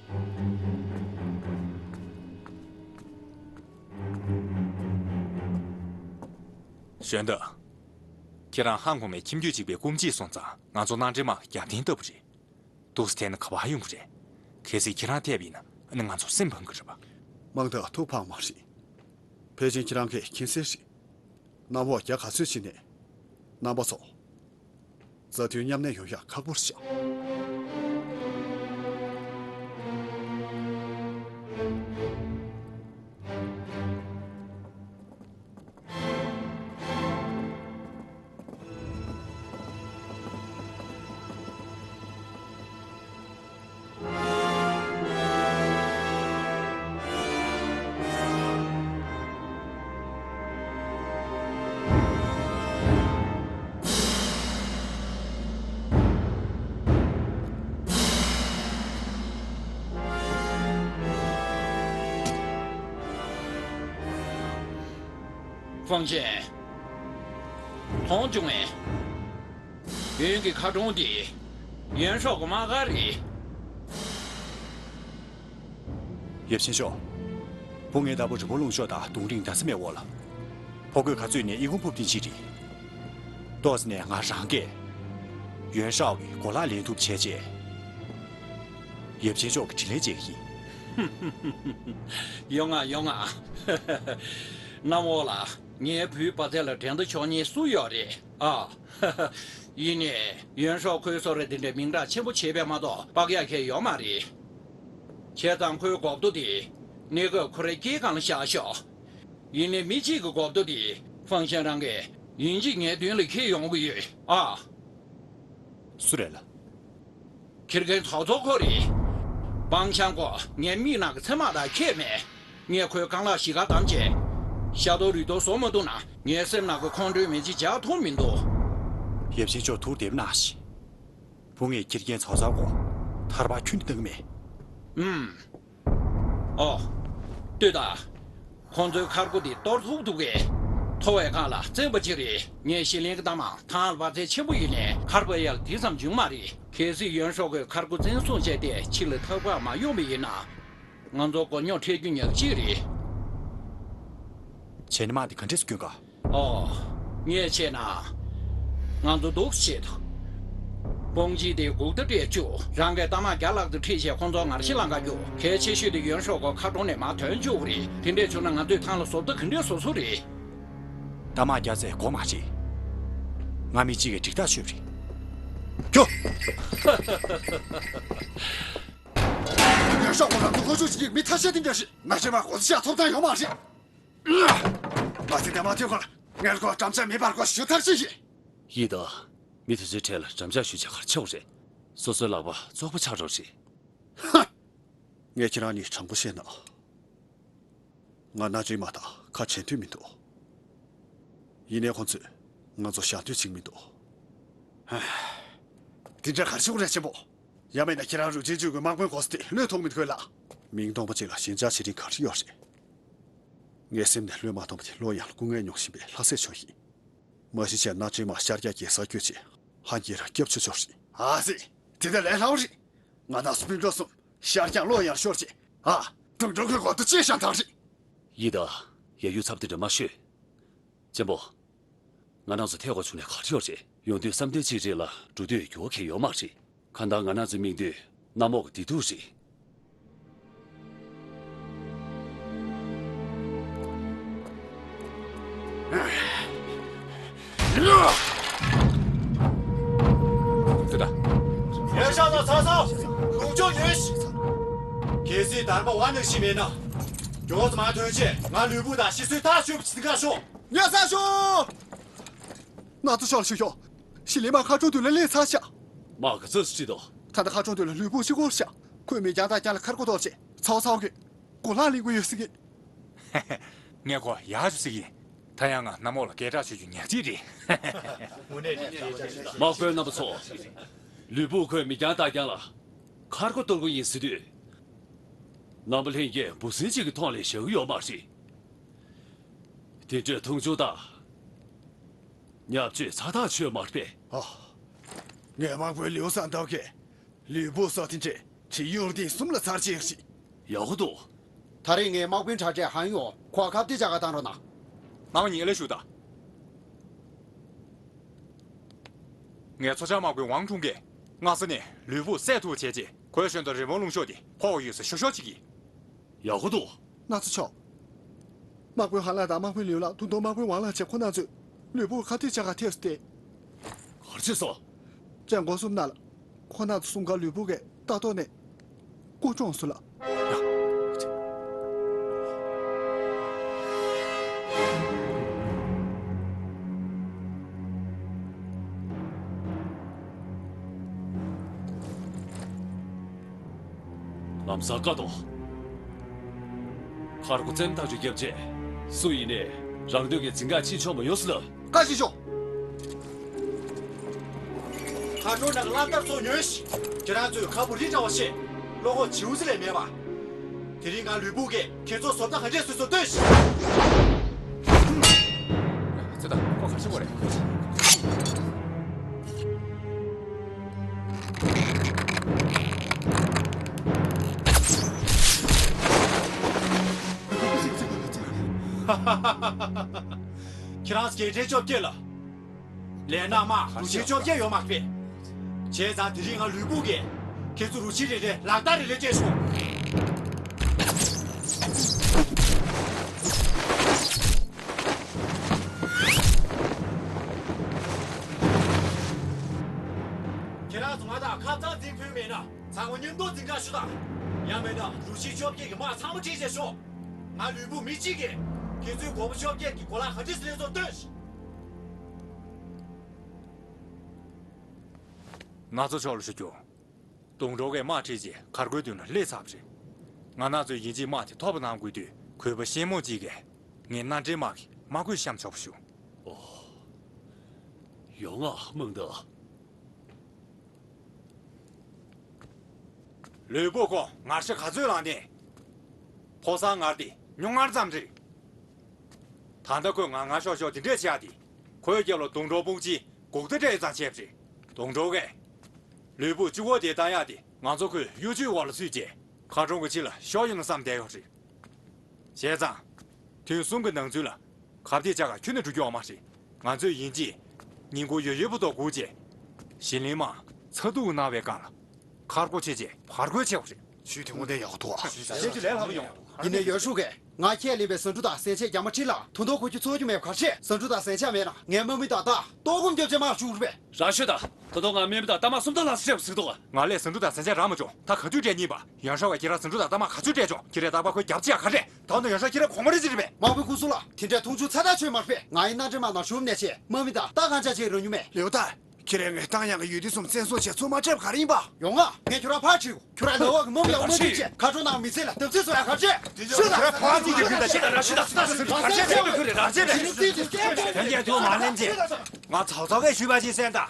གཞོན་དར། ཁྱེད་རང་ཧང་གོ་མའི་ཁྱིམ་རྒྱུད་གཅིག་པའི་སྐུ་མཆེད་སོང་ཙང་ང་ཚོ་མནའ་འབྲེལ་དམག་གི་རྒྱབ་རྟེན་ལྟ་བུ་རེད། འདུག་སེ་བསྡད་ན་ག་པར་ཡོང་གི་རེད། གལ་སྲིད་ཁྱེད་རང་ཐེ་བ་ཡིན་ན་ཨ་ནི་ང་ཚོ་སེམས་ཕམ་གི་རེད་པ། མང་དག་ཐུགས་ཕམ་མ་རེད། ཕལ་ཆེར་ཁྱེད་རང་གིས་མཁྱེན་གསལ་རེད། གནམ་འོག་རྒྱ་ག་ཚོད་ཕྱིན་ནས། རྣམ་པ་ཚོ། མཛའ་མཐུན་མཉམ་གནས་ཡོང་ཡག་ཁག་པོ་རེད་ཤག། ཧྥང་ཞན། མཐོང་བྱུང་ངས། ཡོན་གྱི་མཁར་གྲོང་འདི་ཡོན་ཤོག་གི་དམག་སྒར་རེད། ཡབ་ཆེན་ཤོག། བུ་ངའི་བདག་པོ་རི་བོ་ལུང་ཤོག་དང་དུང་རིང་ཟླ་ཚེ་མའི་འོག་ལ། ཕོ་རྒོད་ག་ཚོད་ནས་ཨི་ཁུང་ཕུབ་བསྟན་ཅི་རེད། ཏོག་ཙམ་ནས་ང་རང་གིས་ཡོན་ཤོག་གི་གོ་ལག་ལེན་ཐུབ་བྱས་རྗེས། ཡབ་ཆེན་ཤོག་གི་དྲིན་ལན་འཇལ་གྱི་ཡིན། ཡོང་ང་ཡོང་ང་། གནམ་འོག་ལ་ངའི་བུའི་བ་ཚེ་ལ་འགྲན་ཟླ་ཆོག་མཁན་སུ་ཡོད་རེད་ཨ། ཡིན་ནའི་ཡོན་ཤོག་ཁོའི་བཟོ་རིག་དེ་འདྲའི་མིང་གྲགས་ཆེན་པོ་བྱས་པས་མ་གཏོགས་དཔག་ཡག་གང་ཡང་ཡོད་མ་རེད། བྱས་ཙང་ཁོའི་གོ་བརྡ་དེ་གནས་སྐབས་ཁོ་རའི་སྐེ་སྒང་ལ་བཞག་ཤོག། ཡིན་ནའི་མི་གཅིག་གི་གོ་བརྡ་དེ་ཧྥང་ཞན་རང་གིས་ཡིན་གཅིག་ངའི་མདུན་ལ་འཁྱེར་ཡོང་གི་ཡོད་ཨ། སུ་རེད་ལགས། ཁྱེར་མཁན་ཐོག་ཚོགས་ཁོ་རེད། པང་ཤང་ཁོ་ངའི་མིག་ནང་གི་མཚན་དམག་དང་ཁྱད་མེད། ངས་ཁོའི་རྐང་ལག་བཞི་ཀ་བསྡམས་བྱས། ཤ་རྡོག་རུས་རྡོག་བཟོ་མ་ཐུབ་ན་ངའི་སེམས་ནང་གི་ཁོང་ཁྲོའི་མེ་ལྕེ་འཇགས་ཐུབ་མི་འདུག། ཡབ་ཆེན་མཆོག་ཐུགས་བདེ་པོ་གནང་ཞིག། བུ་ངས་ཁྱི་རྒན་ཚོ་ཚོ་གོ། ཐར་པ་ཁྱོན་ནས་བཏང་མེད། ཨུམ། ཨོ། ལྟོས་དང་། ཁོང་ཚོའི་མཁར་སྒོ་འདི་གཏོར་ཐུབ་འདུག་གས། མཐོ་བའི་སྒང་ལ་བཙན་པོ་ཅིག་རེད། ངས་ཞི་ལིང་གི་གཏམ་མང་ཐང་ལ་བ་ཚན་ཆེན་པོ་ཡིན་ནས་མཁར་པ་ཡལ་དེ་ཙམ་བྱུང་མ་རེད། གལ་སྲིད་ཡོན་ཧྲོ་གོས་མཁར་སྒོ་བཙན་བཟུང་བྱས་ཏེ་ཕྱི་ལ་ཐག་པ་མ་གཡོགས་པ་ཡིན་ན། ང་ཚོ་མགོ་རྙོག་འཕྲད་རྒྱུ་ཉག་གཅིག་རེད། བྱས་ན་དམག་འདི་ག་འདྲས་སེ་བསྐྱོད་ག། ཨོ། ངས་བྱས་ན། ང་ཚོ་འདུག་སེ་བྱེད་དོ། དཔུང་སྒྲིག་དེ་འགུག་ཐབས་སྤྲད་བཅུག་རང་གིས་གཏའ་དམག་བརྒྱ་ལྷག་ཙམ་ཁྲིད་བྱས་ཁོང་ཚོ་ངར་ཤི་ལང་ཀ་རྒྱུག་གལ་ཆེ་ཤོས་དེ་ཡོན་ཧྲོ་གོ་མཁར་གྲོང་ནས་མར་ཐོན་བཅུག་གི་རེད། དེ་འདྲས་བྱུང་ན་ང་ཚོས་ཐང་ལ་བཟོ་ལྟ་ག་འདྲས་བཟོ་ས་རེད། གཏའ་དམག་རྒྱག་ཚད་དགོས་མ་རེད། ང་མི་གཅིག་གིས་འགྲིག་ཐག་ཆོད་པ་རེད། ཁྱོ། ཡོན་ཧྲོ་གོ་རང་ཚོ་ལྷོ་ཕྱོགས་ཀྱི་ཡིག་མི་ཐ་ཤལ་དེ་འདྲ་ཞིག་ང་ཤི་མ་གོ་ཚ་ཤ་ཐོབ་ཐང་ཡོད་མ་རེད། མ་ཚད་དེ་མ་ཐོན་ཁར་ངས་ཁོ་འགྲམ་ལྕག་མེ་འབར་སྐོར་ཞུ་ཐར་ཞིག་ཡིན། ཡིན་ད། མི་དེ་ཚོའི་གྲས་ལ་འགྲམ་ལྕག་ཞུ་བྱ་གར་ཆེ་བ་རེད། སོ་སོའི་ལག་པ་བཙོག་པ་ཆགས་འགྲོ་རེད། ཧ། ངས་ཁྱེད་རང་གཉིས་དྲང་པོ་བཤད་ན། ང་མནའ་བཅོས་མ་དང་ཁ་བྱེད་འདོད་མི་འདུག་ཡིན་ནའི་ཁོང་ཚོས་ང་ཚོ་བཞག་འདོད་བྱེད་ཀྱི་མི་འདུག་དེ་འདྲ་གར་ཤོག་རེ་ཆེན་པོ། ཡང་མིན་ན་ཁྱེད་རང་རུ་ཆེན་ཆོས་ཀྱི་དམག་དཔོན་གོ་ས་དེ་བློས་ཐོངས་མི་དགོས་ལ། མིང་སྟོང་པ་ཅིག་ལ་ཞེན་ཆགས་བྱེད་རིན་ག་རེ་ཡོད་རེད། ངའི་སེམས་ནས་བློས་མ་ཐོངས་པ་དེ་ལོ་ཡང་སྐུ་ངལ་མྱོང་བཞིན་པའི་ལྷ་སྲས་མཆོག་ཡིན། མ་གཞི་བྱས་ན་མནའ་བཅོས་མ་ཤར་རྒྱག་རྒྱལ་སར་བསྐྱོད་ཆེད་ཧན་གྱིས་རང་སྐྱབས་བཅོལ་ཆོག་རེད། ཨ་ཙི། དེ་འདྲ་ལས་སླ་བོ་རེད། ང་དང་སྤུན་གྲོགས་གསུམ་ཤར་རྒྱག་ལོ་ཡང་ཤོར་ཆེད། ཨ། དུང་སྒྲོག་གི་འོག་ཏུ་ཅི་བཞག་ཐག་རེད། ཡིན་ད། ཡ་ཡུ་ཚབ་དེ་འདྲ་མ་ཤོད། གཅེན་པོ། ང་རང་ཚོ་ཐད་དགོས་བྱུང་ནས་ག་རེ་ཡོད་རེད། ཡོང་དུས་བསམ་གཏན་གཅིག་རེད་ལ་འགྲོ་དུས་འགྱུར་བ་གང་ཡང་ཡོད་མ་རེད། གང་ལྟར་ང་རང་ཚོའི་དམིགས་འདུན་གནམ་འོག་གི་བདེ་སྡུག་རེད། ཙི་ད། ཡོན་ཧྲོ་གོ་ཚོ་ཚོ། ལུང་ཕྱོགས་ཡོད་ཤི། གལ་སྲིད་དར་མ་བ་ནང་བཞིན་མེད་ན། མགྱོགས་ཙམ་མར་ཐོན་ཆེད་ང་ལུས་པོ་དང་ཤི་གསོན་ཐག་ཆོད་པ་ཅིག་འདི་གར་ཤོག་ཉར་ས་ཤོག་སྣ་ཚོགས་ཤོར་ཤོག་ཤོག་ཞི་ལི་མ་མཁར་གྲོང་མདུན་ལ་སླེབས་ཚར་ཤག་དམག་གི་རྩིས་སུ་ཁྲིད་དོ། ད་ལྟ་མཁར་གྲོང་མདུན་ལ་ལུས་པོ་ཤི་སྐོར་ཤག་ཁོས་མི་རྒྱང་ཐག་རྒྱང་ལ་མཁར་སྒོ་གཏོར་བྱས་ཚའོ་ཚའོ་གིས་གོ་ལག་ལེན་དགོས་ཡོད་ཟེར་གི། ངས་ཁོ་ཡག་ཅིག་ཟེར་གི་ཡིན། ད་ཡང་ང་གནམ་འོག་ལ་སྐད་གྲགས་ཆོད་རྒྱུ་ཉག་གཅིག་རེད། དམག་དཔོན་རྣམ་པ་ཚོ། ལུས་པོ་ཁོས་མི་རྒྱང་ཐག་རྒྱང་ལ་མཁར་སྒོ་གཏོར་གི་ཡིན་ཟེར་དུས། རྣམ་པ་ལྷན་རྒྱས་འབུ་སྲིན་གཅིག་གི་མཐོང་ལས་བཞག་གི་ཡོད་མ་རེད། དེ་འདྲའི་མཐོང་ཆུང་དང་། བརྙས་བཅོས་ཚ་ཐག་ཆོད་མ་རེད་པས། ཨ། ངས་དམག་དཔོན་ལིའུ་སན་ཏའོ་གིས་ལུས་པོ་སོགས་དེ་འདྲའི་ཁྲིད་ཡུལ་སྟེང་གསུམ་ལ་ཚར་གཅིག་ཞིག་ཡག་པོ་འདུག་ད་རེས་ངའི་དམག་དཔོན་དྲག་གྲས་ཧན་ཡོང་ཁོ་ཁ་གཏད་བཅག་ག་བཏང་རོགས་གནང་། རྣམ་པ་གཉིས་སླེབས་ཤོག་དང་། ངའི་ཚོ་བྱང་དམག་དཔོན་ཝང་ཁྲུང་གིས་སྔ་ས་ནས་ལུས་པོ་བསད་ཐུབ་བྱས་རྗེས་ཁོའི་གཞོན་དུ་རི་བོང་ལུང་གཤོག་དེ་ཕོག་ཡོད་ས་ཤོག་ཤོག་ཅིག་གིས། ཡག་པོ་འདུག་སྣ་ཚོགས་ཤོག་དམག་དཔོན་ཧ་ལ་དང་དམག་དཔོན་ལིའུ་ལགས་དུང་དུང་དམག་དཔོན་ཝང་ལགས་བཅས་ཁོ་རྣམ་ཚོས་ལུས་པོར་ཁ་གཏད་བཅག་ག་ཐེབས་སུ་བསྡད། ག་རེ་བྱས་སོང་། ཅན་གོ་གསུམ་ན་ལ། ཁོ་རྣམ་ཚོ་གསུམ་ཀ་ལུས་པོ་གས་ལྟ་རྟོག་ནས་སྐུ་གྲོངས་སོང་ལ། ལམ་སང་བཀག་དོ། མཁར་སྒོ་བཙན་ཐག་ཆོད་བརྒྱབ་རྗེས། སུ་ཡིན་ནའི་རང་འདོད་ཀྱིས་འཛིང་ག་ཕྱིན་ཆོག་མ་ཡོང་ཟེར་ལབ། བཀའ་བཞིན་ཤོག་མཁར་གྲོང་ནང་གི་གླང་དར་ཚོ་ཉོན་ཤིག་ཁྱེད་རང་ཚོས་ཁ་སྤུ་རི་འདྲ་བ་བཤད། བློ་ཁོག་བྱིའུ་ཙི་ལས་མེད་པ། དེ་རིང་ང་ལུས་པོ་གིས་ཁྱེད་ཚོ་བཟོ་ལྟ་ག་འདྲས་བཟོས་སོ་ལྟོས་ཤིག་ཙི་ད་ཁོ་ག་ཤི་བ་རེད། ཁྱེད་རང་སྐད་འདྲེན་བཅོ་བརྒྱད་ལ། ལས་སྣ་མ་རུ་ཆེན་བཅོ་བརྒྱད་ཡོད་མ་རེད། བྱས་ཙང་དེ་རིང་ང་ལུས་པོ་གིས་ཁྱེད་ཚོ་རུ་ཆེན་རེ་རེ་ལག་རྟགས་རེ་རེ་སྤྲད་སོང་། ཁྱེད་རང་ཚོ་ང་དང་ཁ་རྩང་འཛིང་ཕོད་མེད་ན་ཚང་མ་མཉམ་དུ་འཛིང་ག་ཞུ་དང་། ཡང་མེད་ན་རུ་ཆེན་བཅོ་བརྒྱད་ཀྱི་དམག་ཚང་མ་ཁྲིད་བྱས་ཤོག་ང་ལུས་པོ་མི་གཅིག་གིས་ཁྱེད་ཚོའི་མགོན་པོ་བཅོ་བརྒྱད་ཀྱི་གོ་ལག་ག་འདྲས་སེ་ལེན་སོང་ལྟོས་ཤིག་སྣ་ཚོགས་ཕྱོགས་ལ་ཞུ་རྒྱུ། དུང་སྒྲོག་གིས་དམག་ཁྲིད་རྗེས་མཁར་སྒོའི་མདུན་ལ་སླེབས་ཚར་བ་རེད། ང་རང་ཚོས་ཡིན་གཅིག་མ་དེ་ཐོབ་པ་གནང་དགོས་དུས་གུས་པ་ཤེས་མོ་གཅིག་གིས་ངའི་སྣ་འདྲེན་དམག་གི་དམག་གུས་བཤམས་ཆོག་པ་ཞུ། ཨོ། ཡོང་ང་མང་ད། ལུས་པོ་ཁོ་ངར་ཤ་ག་ཚོད་ལངས་ནས། ཕོ་གསར་ངར་དེ་སྨྱུང་ངར་ཙམ་རེད། ད་ལྟ་ཁོས་ང་ང་ཤོག་ཤོག་དེ་འདྲས་བྱས་ཏེ། ཁོའི་རྒྱབ་ལ་དུང་སྒྲོག་དཔུང་ཆེན་འགུག་ཐེངས་རེ་ཙམ་བྱས་པ་རེད། དུང་སྒྲོག་གིས། ལུས་པོ་གཅིག་པོ་དེ་བཏང་ཡག་དེ་ང་ཚོ་ཁོའི་གཡོ་ཇུས་འོག་ལ་ཚུད་རྗེས། མཁར་གྲོང་གི་ཕྱི་ལ་ཤོར་ཡོང་ན་བསམ་བསྡད་ཡོད་རེད། བྱས་ཙང་། ཐུན་གསུམ་གྱི་ནང་ཚུད་ལ། ཁ་གཏད་བཅག་ག་ཁྱོན་ནས་འགྲོ་རྒྱུ་ཡོད་མ་རེད། ང་ཚོས་ཡིན་གཅིག་ཉིན་གུང་ཡོལ་ཡོལ་བུ་དོག་སྒུག་རྗེས། གཞི་གླིང་མ་ཚ་གདུག་ན་བའི་སྒང་ལ། མཁར་སྒོ་ཕྱེ་རྗེས་ཕར་རྒོལ་བྱེད་པ་རེད། ཞུས་དེ་དངོས་གནས་ཡག་པོ་འདུག་ཨ། བཤད་རྒྱུ་ལས་སླ་པོ་ཡོང་། ཡིན་ནའི་ཡོན་ཧྲུའུ་གིས་ང་ཁས་ལེན་པའི་ཟ་འབྲུ་དང་ཟན་ཆས་རྒྱ་མ་ཁྲིད་ལ་དུང་སྒྲོག་གོ་རྒྱུ་འཚོལ་རྒྱུ་མེད་པ་ག་རེ་བྱེད། ཟ་འབྲུ་དང་ཟན་ཆས་མེད་ན་ངས་དམག་མི་དང་ད་ལྟོགས་སྐོམ་རྒྱབ་བྱེད་མར་ཞུགས་རེད་པས། རང་ཤོད་ད། ད་དུང་ང་དམག་མི་དང་རྟ་དམག་སུམ་སྟོང་ལྷག་ཙམ་སྤྲད་པ་ཟིག་འདུག་ང་ལས་ཟ་འབྲུ་དང་ཟན་ཆས་རག་མ་བྱུང་། ད་ག་དུས་སྤྲད་སྙིང་པ། ཡོན་ཧྲུའུ་བས་ཁྱེད་རང་ཟ་འབྲུ་དང་རྟ་དམག་ག་ཚོད་སྤྲད་བྱུང་། ཁྱེད་རས་རྟག་པར་ཁོའི་རྒྱབ་ཕྱི་ཡ་ག་རེ། ད་ནི་ཡོན་ཧྲུའུ་ཁྱེད་རང་གོང་མ་རེ་ཅི་རེད་པས། དམག་དཔོན་སྐུ་སྲུང་ལགས། དེ་འདྲའི་མཐོང་ཆུང་ཚ་ཐག་ཆོད་མ་རེད་པས། ང་ཡི་མནའ་འབྲེལ་དམག་ནང་ཞུགས་ནས་བྱས་དམག་མི་དང་རྟ་གང་ཆག་ཅིག་རག་མྱོང་མེད། ལེའུ་ཏཱ། ཁྱེད་རས་ངས་བཏང་ཡག་གི་ཡུལ་དེ་གསུམ་བཙན་བཟུང་བྱས་ཚུར་མ་སྤྲད་པ་ག་རེ་ཡིན་པ། ཡོང་ང་། ངས་ཁྱོད་རང་ཕར་ཁྲིད་དགོས། ཁྱོད་རང་ལ་འོག་གི་མི་མི་ཡག་མི་ཁྲིད་བྱས་མཁར་གྲོང་ནང་མི་ཚེ་ལ་བརྡབ་གསིག་བཟོ་ཡག་ག་རེ་བྱེད། ཁྱོད་རང་ཕར་ཁྲིད་དགོས། ཁྱོད་རང་ཕར་ཁྲིད་དགོས། ཁྱོད་རང་ཕར་ཁྲིད་དགོས། ཁྱོད་རང་ཕར་ཁྲིད་དགོས། དོན་རྐྱེན་ཐུག་མ་ལེན་ཅེས། ང་ཚའོ་ཚའོ་གིས་ཞུས་པ་ཅིག་གསན་དང་།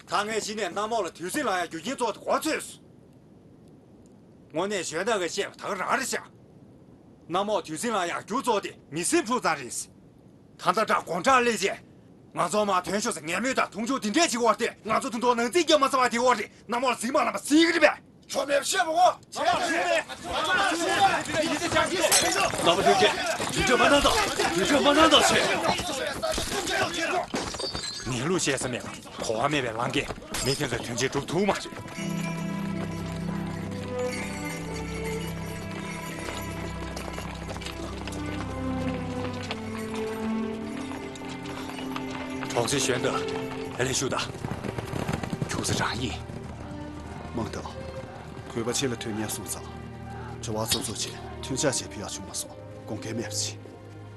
ད་ངས་གཞི་ནས་གནམ་འོག་ལ་དུས་ཟིང་ལངས་ཡག་རྒྱུ་རྐྱེན་གཙོ་བོ་དེ་གོ་ཚོད་སོང་། དངོས་གནས་གཞོན་བདག་གིས་བཤད་པ་ད་ག་རང་རེད་ཤག་གནམ་འོག་དུས་ཟིང་ལངས་ཡག་རྒྱུ་གཙོ་བོ་དེ་མི་སེར་ཕུགས་ཙམ་རེད། ད་ལྟ་དྲག་དགོང་དྲག་སླེབས་རྗེས། ང་ཚོ་མར་ཐོན་ཤོག་ཟེར་ངན་སྨོད་དང་མཐོང་ཆུང་དེ་འདྲས་བྱེད་ཀྱི་ཡོད་རེད་དེ། ང་ཚོ་དུང་སྒྲོག་ནང་འཛིང་རྒྱབ་མ་ཚར་བ་དེ་ཡོད་རེད། གནམ་འོག་ལ་ཟིང་མ་ལངས་པ་ཟིང་གི་རེད་པས། ཁྱོད་མེད་བཤད་མོ། རྣམ་པ་ལྷན་རྒྱས། དུས་ཚོད་མ་གནང་དང་། དུས་ཚོད་མ་གནང་དང་ཞེས། ངས་ལུག་བཤད་ས་མེད་པ། གོ་བ་མེད་པའི་ལང་ཀས་མི་དེ་ཚོའི་དོན་ཆེན་སྒྲུབ་ཐུབ་མ་རེད། གྲོགས་ཚེ་གཞོན་དུ་ལས་ཞུགས་དང་། ཁྱུག་ས་རང་ཡིན། མང་དུ། གུས་པ་ཆེ་ལ་ཐོན་ཉན་སོང་ཙང་། དྲི་བ་ཚོ་ཚོ་ཆེ་ཐོན་ཆ་ཆེ་ཕུལ་ཡག་བྱུང་མ་སོང་། དགོངས་འགལ་མེད་པ་ཆེ།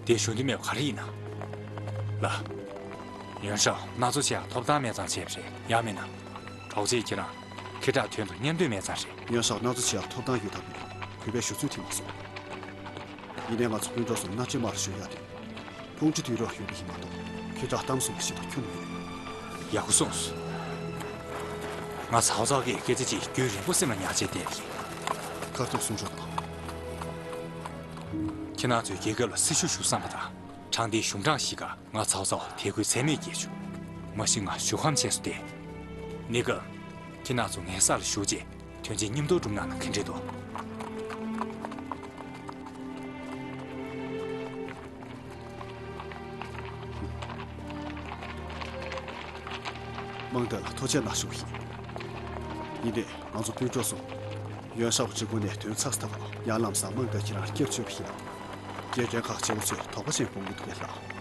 དེ་ཞུ་འདོད་མེད་པ་ག་རེ་ཡིན་ན། ལ། ཡོན་ཧྲའོ་མནའ་ཚོ་ཆེ་ཡག་ཐོབ་ཐང་མེད་ཙང་བྱས་པ་རེད། ཡང་མིན་ན། གྲོགས་ཚེ་ཁྱེད་རང་ཁེ་གྲགས་དོན་དུ་མཉམ་འདོད་མེད་ཙང་རེད། ཡོན་ཧྲའོ་མནའ་ཚོ་ཆེ་ཡག་ཐོབ་ཐང་ཡོད་དམ་མེད་གུས་པས་ཞུ་ཚོད་ཐིག་མ་སོང་། ཡིན་ནའི་ང་ཚོ་སྤུན་གྲོགས་ཚོ་མནའ་ཁྲིད་མར་ཞུ་ཡག་དེ། ཕུང་ཁྲི་དུས་རོགས་ཡོད་པ་ཡིན་མ་གཏོགས་ཁྱོད་དྲག་གཏམ་གསུང་བ་ཞིག་དང་ཁྱོན་ནས་མེད། ཡག་པོ་གསུངས་སོང་། ང་ཚའོ་ཚའོ་གིས་སྐད་ཆ་ཅིག་རྒྱུན་རིང་པོ་སེམས་ལ་ཉར་བྱས་བསྡད་པ་ཡིན། ཁ་ཐུག་གསུང་རོགས་གནང་། ཁྱེད་རང་ཚོའི་རྒྱལ་ཁབ་ལ་སྲི་ཞུ་ཞུ་བསམ་པ་དང་དྲང་བདེན་གཞུང་དྲང་ཞིག་ག་ང་ཚའོ་ཚའོ་དད་གུས་ཚད་མེད་སྐྱེས་བྱུང་། མ་གཞི་ང་ཞུ་ཁམས་ཆེ་སོང་སྟེ། གནས་སྐབས་ཁྱེད་རང་ཚོ་ངའི་ས་ལ་བཞུགས་རྗེས་དོན་ཆེན་མཉམ་དུ་སྒྲུབ་གནང་ན་ག་འདྲ་འདུག་མང་དུ་ལ་ཐུགས་རྗེ་གནང་ཞུ་བ་ཡིན། ཡིན་ནའི་ང་ཚོ་སྤུན་གྲོགས་ཚོ། ཡོན་ཧྲའོ་གི་སྒོ་ནས་དོན་ཚགས་ཐབས་ཡང་ལམ་སང་མང་དུ་ཁྱེད་རང་སྐྱབས་བཅོལ་བ་ཡིན་ན། རྒྱལ་ཁྲིམས་ཁག་བྱེད་པོ་ཚོས་དོགས་པ་ཅན་སྤོང་གི་འདུག་པས་ལགས།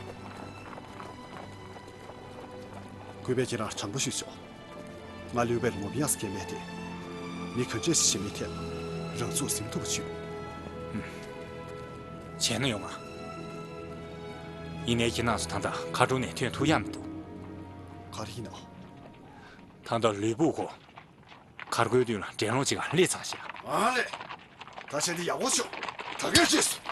གུས་པས་ཁྱེད་རང་དྲང་པོ་ཞུས་ཆོག་ང་ལུས་པའི་ངོམ་ཡག་སྐྱེ་མེད་དེ། མི་ག་འདྲས་ཤིག་ཤི་མི་ཐད་ལ་རང་ཚུགས་ཟིན་ཐུབ་པ་བྱོས། བྱས་ན་ཡོང་ང་། ཡིན་ནའི་ཁྱེད་རང་ཚོ་ད་ལྟ་མཁར་གྲོང་ནས་ཐོན་ཐུབ་ཡག་མི་འདུག་ག་རེ་ཡིན་ནམ། ད་ལྟ་ལུས་པོ་ཁོ། མཁར་སྒོའི་མདུན་ལ་འགྲན་སློང་ཅིག་ག་སླེབས་ཚར་ཤག་ཨ་ལས། ད་བྱས་ན་ཡག་པོ་བྱུང་། ད་གས་ཤེས་སོང་།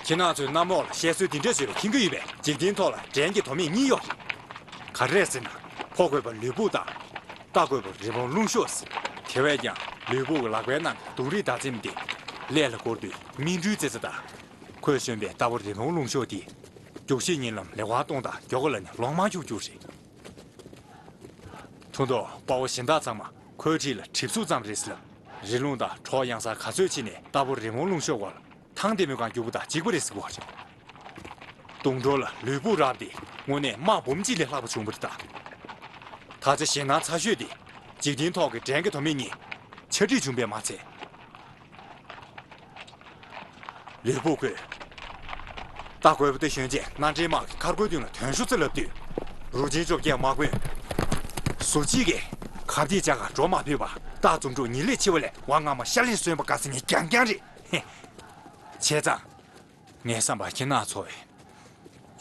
ཁྱེད་རང་ཚོས་གནམ་འོག་ལ་བཤད་སྲོལ་འདི་འདྲ་བཟོས་པ་མཁྱེན་གྱི་ཡོད་པས། འཇིག་རྟེན་ཐོག་ལ་འགྲན་གྱི་དོ་མེད་གཉིས་ཡོད་རེད། ག་རེ་རེད་ཟེར་ན། ཕོ་རྒོད་པ་ལུས་པོ་དང་། རྟ་རྒོད་པ་རི་བོང་རླུང་གཤོག་ཟེར། དེ་བས་ཀྱང་ལུས་པོ་གི་ལག་པའི་ནང་གི་དུང་རིགས་འདག་འཛིན་དེ་ཀླད་ལ་བསྐོར་དུས་སྨིན་འབྲུའི་ཙེ་ཙེ་དང་། ཁོས་བཞོན་པའི་རྟ་ཕོ་རི་བོང་རླུང་གཤོག་དེ། རྒྱུག་ཤིང་གཉིད་ལམ་ལེགས་པར་གཏོང་དང་མགྱོགས་པོ་ལ་ནི་ལོང་མ་རྒྱུག་རྒྱུག་རེད། ཐུང་ཐུང་དཔའ་བོ་གཞན་དག་ཚང་མ་ཁོའི་འཁྲིས་ལ་གྲིབ་གཟུགས་ཙམ་རེད་ཟེར་ལབ། རི་ཀླུང་དང་གྲོག་ཡང་སར་ག་ཚོད་ཕྱིན་ནས་རྟ་ཕོ་རི་བོང་རླུང་གཤོག་བར་ལ་ཐང་དེ་མོའི་སྒང་རྒྱུག་པ་དང་གཅིག་པ་རེད་ཟེར་གོ་བ་རེད། དུང་སྒྲོག་ལ་ལུས་པོ་རག་སྟེ་དངོས་གནས་དམག་འབུམ་གཅིག་ལས་ལྷག་པ་བྱུང་བ་རེད་ད། ད་ཆ་ཞེད་སྣང་ཚ་ཤོས་དེ་འཇིག་རྟེན་ཐོག་གི་འགྲན་གྱི་དོ་མེད་གཉིས་ཆ་འགྲིག་བྱུང་བས་མ་ཚད། ལུས་པོ་ཁོས། རྟ་རྒོད་པོ་དེ་ཞོན་རྗེས་མནའ་འབྲེལ་དམག་གིས་མཁར་སྒོའི་མདུན་ལ་ཐོན་ཤོག་ཅེས་ལབ་དུས། རུ་ཆེན་བཅོ་བརྒྱད་དམག་དཔོན། ཟུར་གཅིག་གིས་ཁ་གཏད་བཅག་ག་འགྲོ་མ་ཕོད་པར་རྟ་འཛུམ་དྲུག་ཉིད་ལས་ཆེ་བ་ལས་ཝང་ང་མ་ཤ་ལས་སོན་པ་དགའ་ས་ཉིད་རྐྱང་རྐྱང་རེད། བྱས་ཙང་། ངའི་བསམ་པར་ཁྱེད་རྣམ་ཚོ།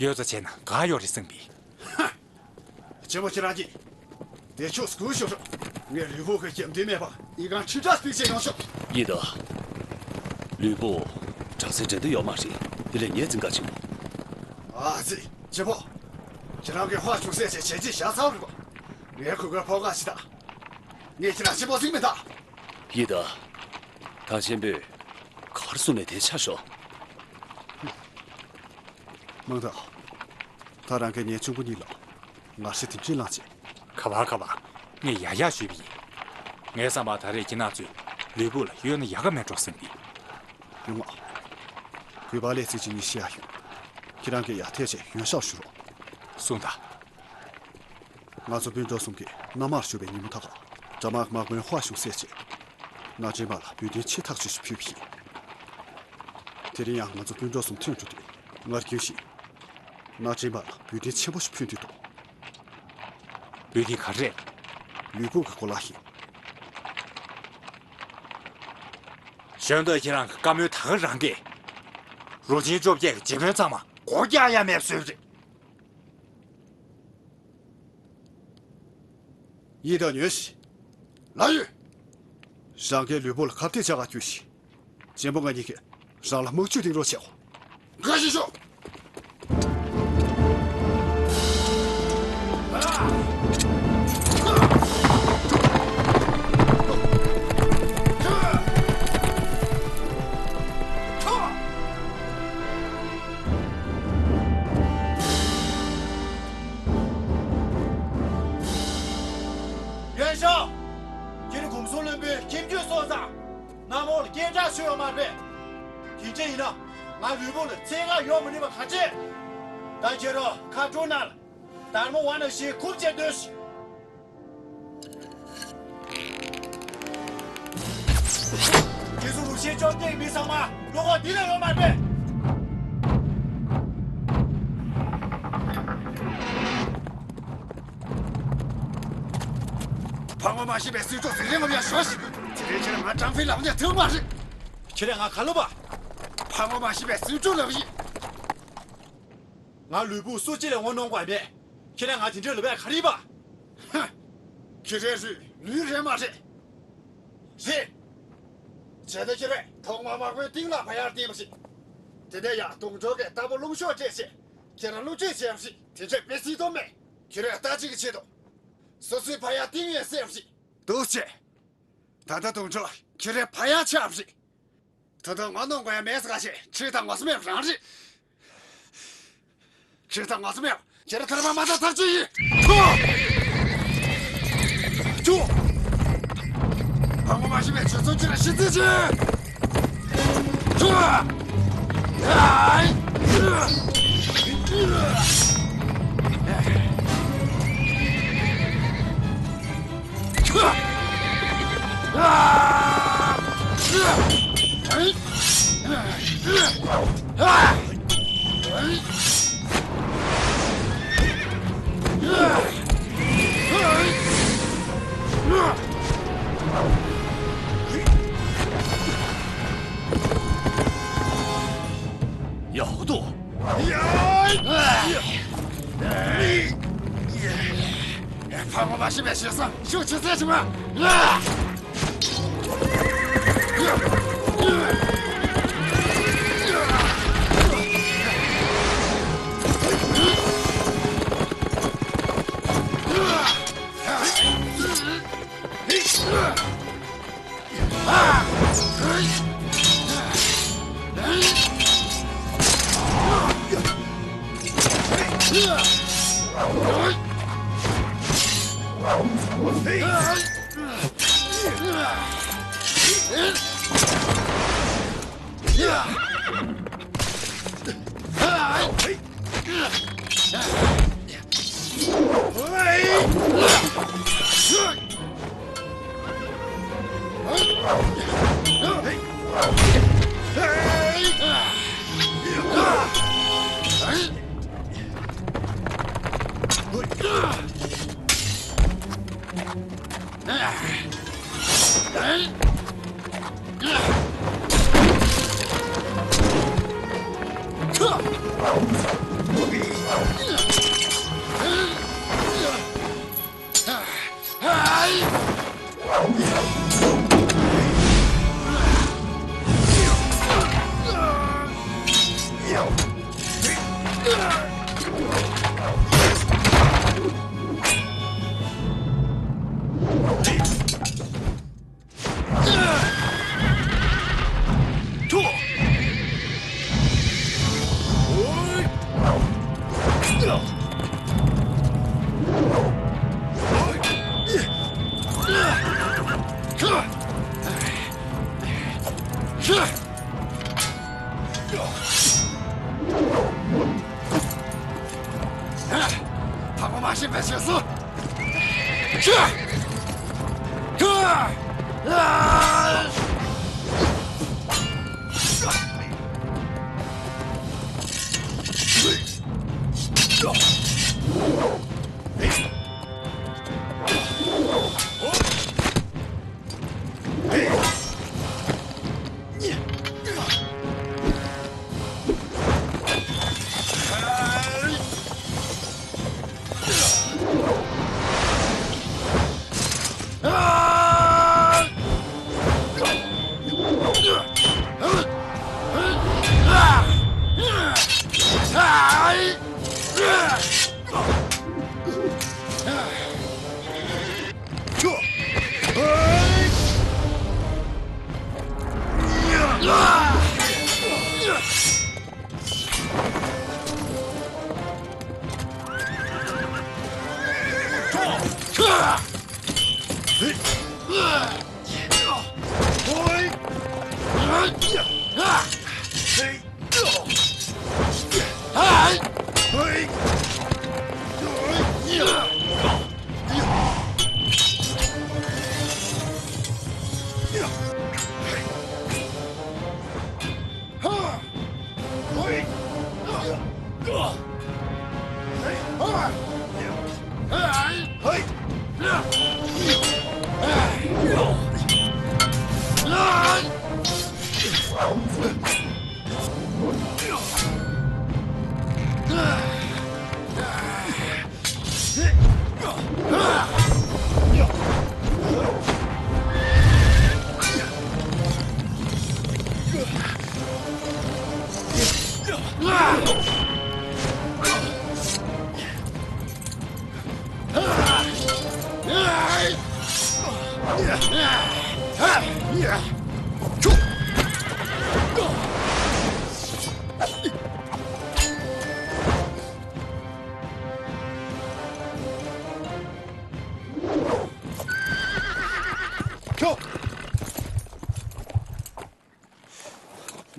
ཡོད་ཚད་བྱས་ན་དགའ་ཡོད་རེད་བསམ་པས། ཧ། རྗེ་མོ་ཁྱེད་རང་གིས། དེ་ཕྱོགས་སུ་སྒུག་ཤོག་ངས་ལུས་པོ་གི་རྒྱབ་མདུན་མེད་པ་ཡི་གང་ཁྲི་ཕྲག་སྤེལ་བྱས་ཡོང་ཤོག་ཡིན་ད། ལུས་པོ། དྲག་ཟིང་འགྲན་དུ་ཡོད་མ་རེད། དེ་ལས་ངས་འཛིང་ག་ཆེན་པོ། ཨ་ཙི། རྗེ་ཕོ། ཁྱེད་རང་གིས་ཧ་ཅུང་ཟད་ཅིག་བྱས་རྗེས་བཞག་ཚར་རེད་པ། ངས་གོ་སྐབས་ཕོག་ག་ཞིག་ད། ངས་ཁྱེད་རང་རྗེ་ཕོ་ཟིག་མི་ད། ཡི་ད། ཐང་ཆེན་པོས་གར་སོང་ནས་དེ་ཆ་ཤོག་མང་ཐག་ད་རང་གིས་ངའི་གཅུང་པོ་གཉིས་ལ་ངར་ཤ་དེ་འདྲ་བསླངས་བྱས། ག་བར་ག་བར། ངས་ཡག་ཡག་ཞུས་པ་ཡིན། ངའི་བསམ་པར་ད་རེས་ཁྱེད་རང་ཚོས་ལུས་པོ་ལ་གཡོལ་ན་ཡག་ག་མེད་འགྲོ་བསམ་གི། ཡུང་ལགས། གུས་པ་ལས་ཚིག་ཅིག་གཉིས་བཤད་ཡ་ཡོད། ཁྱེད་རང་གིས་ཡར་ཐེག་བྱས་ཡོན་ཤོག་ཞུ་རོགས། གསུངས་དང་། ང་ཚོ་སྤུན་གྲོགས་གསུམ་གྱིས་གནམ་དམག་ཞུ་བའི་ཉིན་མོ་ཐག་ག་དྲ་དམག་དམག་དཔོན་ཧྭ་ཞུང་བསད་བྱས། ནག་ཅན་པ་ལ་འབུལ་རྟེན་ཆེ་ཐག་ཆོད་ཞིག་ཕུལ་བ་ཡིན། དེ་རིང་ཡང་ང་ཚོ་སྤུན་གྲོགས་གསུམ་ཐོན་འགྲོ་དུས་ངར་རྒྱུན་བཞིན། ནག་ཅན་པ་ལ་འབུལ་རྟེན་ཆེན་པོ་ཞིག་ཕུལ་འདོད་འདུག་འབུལ་རྟེན་ག་རེ་རེད། ལུས་པོ་གི་གོ་ལག་ཡིན། གཞོན་དུ་ཁྱེད་རང་གི་བཀའ་མོལ་ད་ག་རང་གིས། རུ་ཆེན་བཅོ་བརྒྱད་ཀྱི་རྗེ་དཔོན་ཚང་མ་སྒོ་རྒྱག་ཡ་མེད་བཟོས་རེད། ཡིད་དང་ཉོན་ཞིག་ལགས་ཡོད། རང་གི་ལུས་པོ་ལ་ཁ་གཏད་བྱ་ག་བསྐྱུར་ཞིག་གཅེན་པོ་ང་གཉིས་ཀྱིས་རང་ལ་དམག་ཇུས་སྟེང་རོགས་བྱེད་འོ། འགའ་ཞིག་ཤོག་ཡོན་ཤོག་ཁྱེད་ནི་གུང་སུན་བློན་པོའི་ཁྱིམ་རྒྱུད་སོང་ཙང་། གནམ་འོག་ལ་སྐད་གྲགས་ཆོད་ཡོད་མ་རེད། དེ་འདྲ་ཡིན་ན་ང་ལུས་པོ་ལ་ཚད་བཀག་ཡོད་མ་རེད་པ་ག་ཅི། ད་ཁྱེད་རང་ཁ་དྲོ་ན་ལ་དར་མོ་བ་ན་ཞིག་ཁུར་བྱས་སྡོད་ཤིག་དེ་ཚོ་རུ་ཤན་བཅོ་བརྒྱད་མི་ཚང་མ་བློ་ཁོག་འདི་ལ་ཡོད་མ་རེད། ཕ་ངོ་མ་ཤེས་པའི་སུས་ཀྲོག་ཟེར་རེ་ངོམ་ཡང་ཞོག་ཤིག་དེ་རིང་ཁྱེད་ང་ཀྲང་ཧྥེ་ལབ་ནས་ཐོན་མ་རེད། ཁྱེད་རང་ང་ག་ལབ་པ། ཕ་ངོ་མ་ཤེས་པའི་སུས་ཀྲོག་ལབ་ཡིན། ང་ལུས་པོ་སུ་གཅིག་ལས་ངོ་གནོང་དགོས་མེད། ཁྱེད་རང་ང་དེ་འདྲའི་ལབ་ཡ་ག་རེ་ཡིན་པ། ཧ། ཁྱེད་རང་ལུས་རེད་མ་རེད། རེད། བྱས་ན་ཁྱེད་རང་ཐོག་མར་དམག་དཔོན་ཏིང་ལ་ཕ་ཡར་བསྟན་པ་ཞིག་དེ་ནས་ཡང་དུང་གྲོགས་ཀྱི་རྟ་ཕོ་རླུང་གཤོག་སྤྲད་བྱས་ཁྱེད་རང་བསླུ་བྲིད་བྱས་པ་ཞིག་དེ་འདྲ་དཔེ་སྲིད་དོ་མེད། ཁྱེད་རང་ལྟ་ཅིག་གི་ཆེད་དུ། སོ་སོའི་ཕ་ཡར་བསྟན་ཡས་སྲས་པ་ཞིག་འདུག་བྱས། ད་ལྟ་དུང་ཕྱུར་ཁྱེད་རའི་ཕ་ཡག་ཆགས་པ་རེད། ད་ལྟ་ང་གནོང་དགོས་ཡ་མེད་ཟེར་ག་ཞེས་ཁྲིད་དང་ངོ་སེམས་མེད་པ་རང་རེད། ཁྲིད་དང་ངོ་སེམས་མེད་པ་ཁྱེད་ར་ཐར་པ་མ་ཐར་ཐག་ཆོད་ཡིན། ཁོ། ཁྱོ། ཕ་ངོ་མ་ཤེས་པའི་ཆོས་ཚོགས་ཁྱེད་ར་ཤི་རྩིས་བྱེད། ཁྱོ། ཨའི། ཡག་པོ་འདུག་ཕ་མ་མ་ཤི་བའི་ཞེ་ས་ཤུགས་ཆེ་ཚད་ཆེ་མ། མ་ཤེས་པའི་བྱེད་སོ། ཁྱོད། ཁྱོད། ཁྱོད།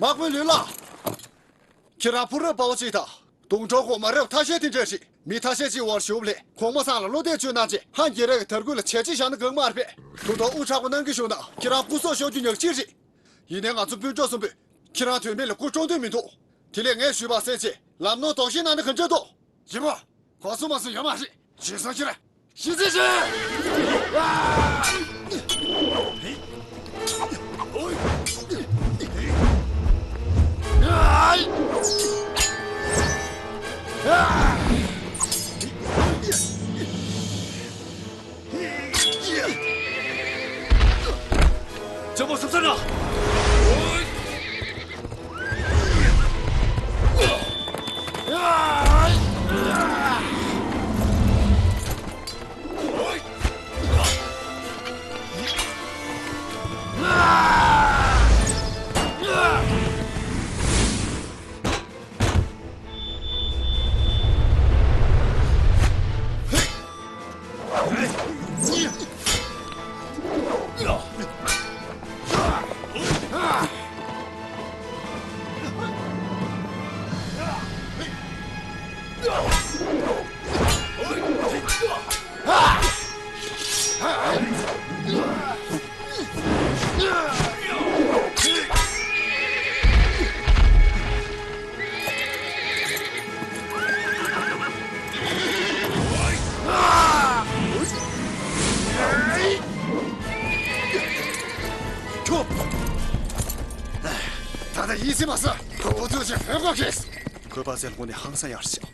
དམག་དཔོན་ལུས་ལགས། ཁྱེད་རང་ཕོ་རབ་དཔའ་བོ་ཅིག་དང་། གདོང་གྲོགས་གོང་མ་རབས་ཐ་ཤལ་དེ་འདྲ་ཞིག་མི་ཐ་ཤལ་ཅིག་བར་ཞུགས་ལས་གོང་མ་སང་ལ་བློ་གཏད་བཅོལ་གནང་རྗེས་ཧན་རྒྱལ་རབས་ཀྱི་དར་རྒུད་ལ་བྱས་རྗེས་བཞག་ན་དགོས་མ་རེད་པས། དུ་དོག་དབུ་དྲག་པོ་གནང་གི་བྱུང་ན་ཁྱེད་རང་སྐུ་སྲོག་ཤོར་རྒྱུ་ཉག་གཅིག་རེད། ཡིན་ནའི་ང་ཚོ་སྤུན་གྲོགས་གསུམ་པོས་ཁྱེད་རང་དོན་མེད་ལ་སྐུ་གྲོངས་འདོད་མི་འདུག་དེ་ལས་ངས་ཞུས་པ་གསན་རྗེས་ལམ་ནོར་དོགས་ཞིབ་གནང་ན་ག་འདྲ་འདུག་ཡིན་མོ། གོ་སོང་མ་སོང་ཡོད་མ་རེད། ཞེས་སོང་ཁྱེད་རང་། ཤི་ཚེ་ཆེ། ཅང་མོ་སུབ་ས་ན། ཁྱོད། ད་ལྟ་ཡིད་སེམས་མ་ཟ། ཁོ་བོ་ཚོས་ཀྱང་ཕན་གོ་གེས། ཁོའི་པ་ཚལ་ངོ་ནས་ཧང་སང་ཡར་ཞིག་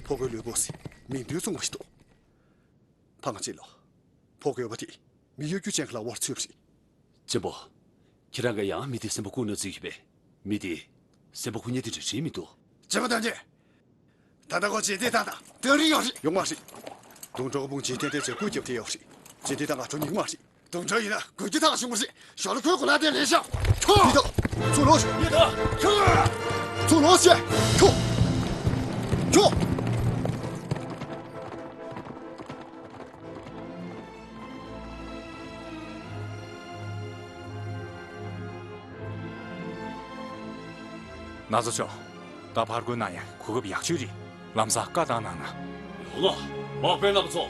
ཕོ་རྒོད་ལུས་པོ་སི་མིང་དོན་མཚུངས་པ་ཞིག་འདུག་ཕ་མ་གཅིག་ལོ། ཕོ་རྒོད་པ་དེ་མི་གཡོ་སྒྱུ་ཅན་གྱི་ལག་པར་ཚུད་པ་རེད། གཅེན་པོ། ཁྱེད་རང་གིས་ཡང་མི་དེའི་སེམས་པ་བཀུག་ན་བརྩི་གི་པས། མི་དེ་སེམས་པ་ཁུ་ཉེ་དེ་འདྲ་རེད་མི་འདུག་གཅེན་པོ་དོན་གྱི། ད་ལྟ་ཁོ་རྗེས་འདེད་བཏང་དང་དོན་རིག་ཡོད་རེད། ཡོང་མ་རེད། དུང་གྲོགས་དཔུང་ཆེན་ཏན་ཏན་ཚོས་སྐུལ་རྒྱབ་བསྡད་ཡོད་རེད། རྗེས་འདེད་བཏང་ག་འགྲོ་ཉུག་མ་རེད། དུང་གྲོགས་ཡིན་ན་དགོས་རྒྱུ་ཐག་བྱུང་བ་རེད། ཞོར་ལ་ཁོའི་གོ་ལ་དེ་ལེན་ཤོག་ཁྱོད། ཡིན་ད། ཚུར་ལོག་ཤོག་ཡིན་ད། ཁྱོད། ཚུར་ལོག་ཤོག་ཁྱོད། ཁྱོད། ན་ཚ་ཆོག་ད་ཕར་རྒོལ་ན་ཡང་གོ་སྐབས་ཡག་ཤོས་རེད། ལམ་སང་བཀའ་བཏང་གནང་ན། ལོ། དམག་དཔོན་རྣམ་པ་ཚོ།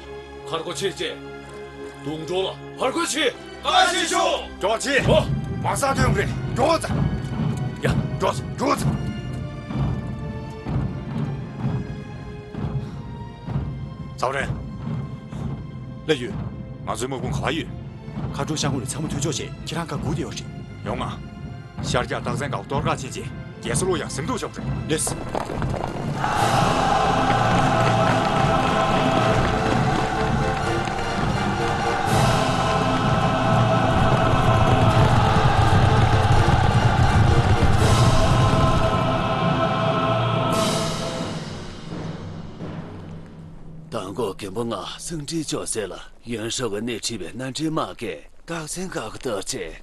མཁར་སྒོ་ཕྱེས་རྗེས། གདོང་དྲུག་ལ་ཕར་རྒོལ་ཆེ། བཀའ་དྲིན་ཆེ། མགྱོགས་ཆེ། ཨོ། མ་ས་ཐོན་རེད། མགྱོགས་ཙམ། ཡ། མགྱོགས་ཙམ། མགྱོགས་ཙམ། ཚའོ་རེན། སླེབས་ཡོད། ང་ཚོའི་དམག་དཔུང་ག་པར་ཡོད། མཁའ་འགྲོ་ཤང་ཁུལ་ལ་ཚང་མ་ཐོན་ཆོག་ཅེས་ཁྱེད་རང་ག་སྒུག་བསྡད་ཡོད་རེད། ཡོང་ང་། ཤར་རྒྱག་རྟགས་མཚན་འགའ་གཏོར་བརླག་ཕྱིན་རྗེས་རྒྱལ་ས་ལོ་ཡང་ཟིན་ཐུབ་ཆོག་རེད། ལེས། མདང་དགོང་རྒན་པོ་ང་སེང་ཁྲིའི་ཅོག་ཙེ་ལ་ཡོན་ཧྲོ་གི་སྣེ་ཁྲིད་པའི་མནའ་འབྲེལ་དམག་གིས་རྟགས་མཚན་འགའ་གཏོར་རྗེས།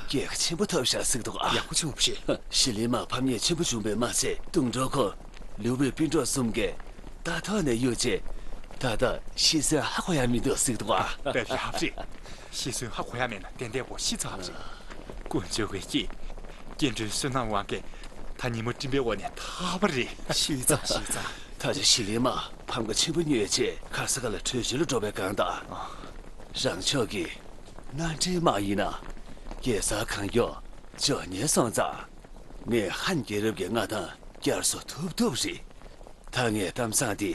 སྐྱེད་ཀ་ཆེན་པོ་ཐོབ་ཤག་ཟེར་འདུག་ཨ། ཡག་པོ་བྱུང་བ་རེད། ཞི་ལི་མ་ཕམ་ཉེས་ཆེན་པོ་བྱུང་བས་མ་ཚད། གདོང་དྲུག་ཁོ་ལུའུ་པེ་སྤུན་གྲོགས་གསུམ་གྱིས་རྟ་ཐོག་ནས་གཡུགས་རྗེས། ད་ལྟ་ཤི་གསོན་ཧ་གོ་ཡ་མི་འདུག་ཟེར་འདུག་ཨ། དཔེ་ཡག་རེད། ཤི་གསོན་ཧ་གོ་ཡ་མེད་ན་ཏན་ཏན་སྒོ་ཤི་ཚར་བ་རེད། དཀོན་མཆོག་གི་སྐྱིད། སྐྱེ་འགྲོའི་བསོད་ནམས་དབང་གིས་ད་ཉི་མ་སྤྲིན་པའི་འོག་ནས་ཐར་པ་རེད། ཤི་ཙང་ཤི་ཙང་། ད་ཆ་ཞི་ལི་མ་ཕམ་ཁ་ཆེན་པོ་ཉོས་རྗེས་མཁར་ས་ཁ་ལ་བྲོས་བྱོལ་འགྲོ་བའི་སྒང་དང་། རང་ཕྱོགས་ཀྱི་མནའ་འབྲེལ་དམག་ཡིན་ན། གེ་སར་གང་མགྱོགས་འབྱོར་ཉེ་སོང་ཙང་། ངས་ཧན་རྒྱལ་རབས་ཀྱི་མངའ་ཐང་བསྐྱར་གསོ་ཐུབ་ཐུབ་རེད། ད་ངས་གཏམ་བཟང་འདི་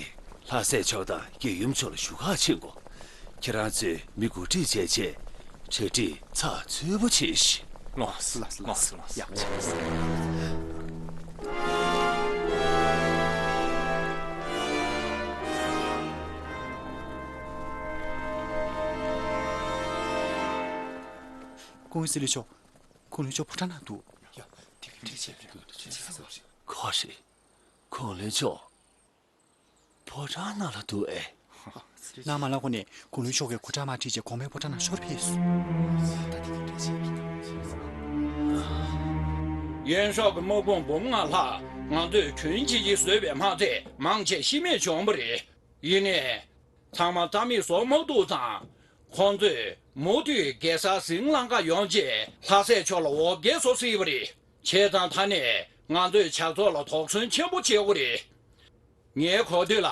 ལྷ་སྲས་མཆོག་དང་རྒྱལ་ཡུམ་མཆོག་ལ་ཞུ་ག་ཕྱིན་གོ། ཁྱེད་རང་ཚོས་མི་གོ་སྒྲིག་བྱས་རྗེས་གྲ་སྒྲིག་ཚགས་ཚུད་པོ་བྱེད་ཤིག་ལོངས་སུ་ལོངས་སུ་ལོངས་སུ་ཡག་ཆེ། ཀུང་སི་ལི་མཆོག་ཁོང་ལུས་ཕྱོགས་ཕོ་བྲང་ནང་འདུག་ཡ། དེ་ག་འདྲས་བྱས་པ་རེད། ཁོ་རེད། ཁོང་ལུས་ཕྱོགས་ཕོ་བྲང་ནང་ལ་འདུག་ཨེ། ནང་མ་ལ་ཁོ་ནས་ཁོང་ལུས་ཕྱོགས་ཀྱི་སྐུ་དྲག་མ་ཁྲིད་བྱས་གོང་མའི་ཕོ་བྲང་ནང་ཤོར་ཕེབས་སོང་། ཡོན་ཤོག་གི་དམག་དཔུང་འབུམ་ལྔ་ལྷག་ང་ཚོས་གྲོན་ཆེ་ཆེ་བཟོས་པས་མ་ཚད་མང་ཆེ་ཤི་རྨས་བྱུང་བ་རེད། ཡིན་ནའི། ཚང་མ་རྩ་མེད་བཟོ་མ་ཐུབ་ཙང་། ཁོང་ཚོས་མུ་མཐུད་གེ་སར་ཟིང་ལང་ཀ་ཡོང་རྗེས་ལྷ་སྲས་མཆོག་ལ་འོ་བརྒྱལ་བཟོ་སྲིད་པ་རེད། བྱས་ཙང་ད་ནས་ང་ཚོས་ཇག་ཚོགས་ལ་དོགས་ཟོན་ཆེན་པོ་བྱེད་དགོས་རེད། ངའི་གོ་ཐོས་ལ།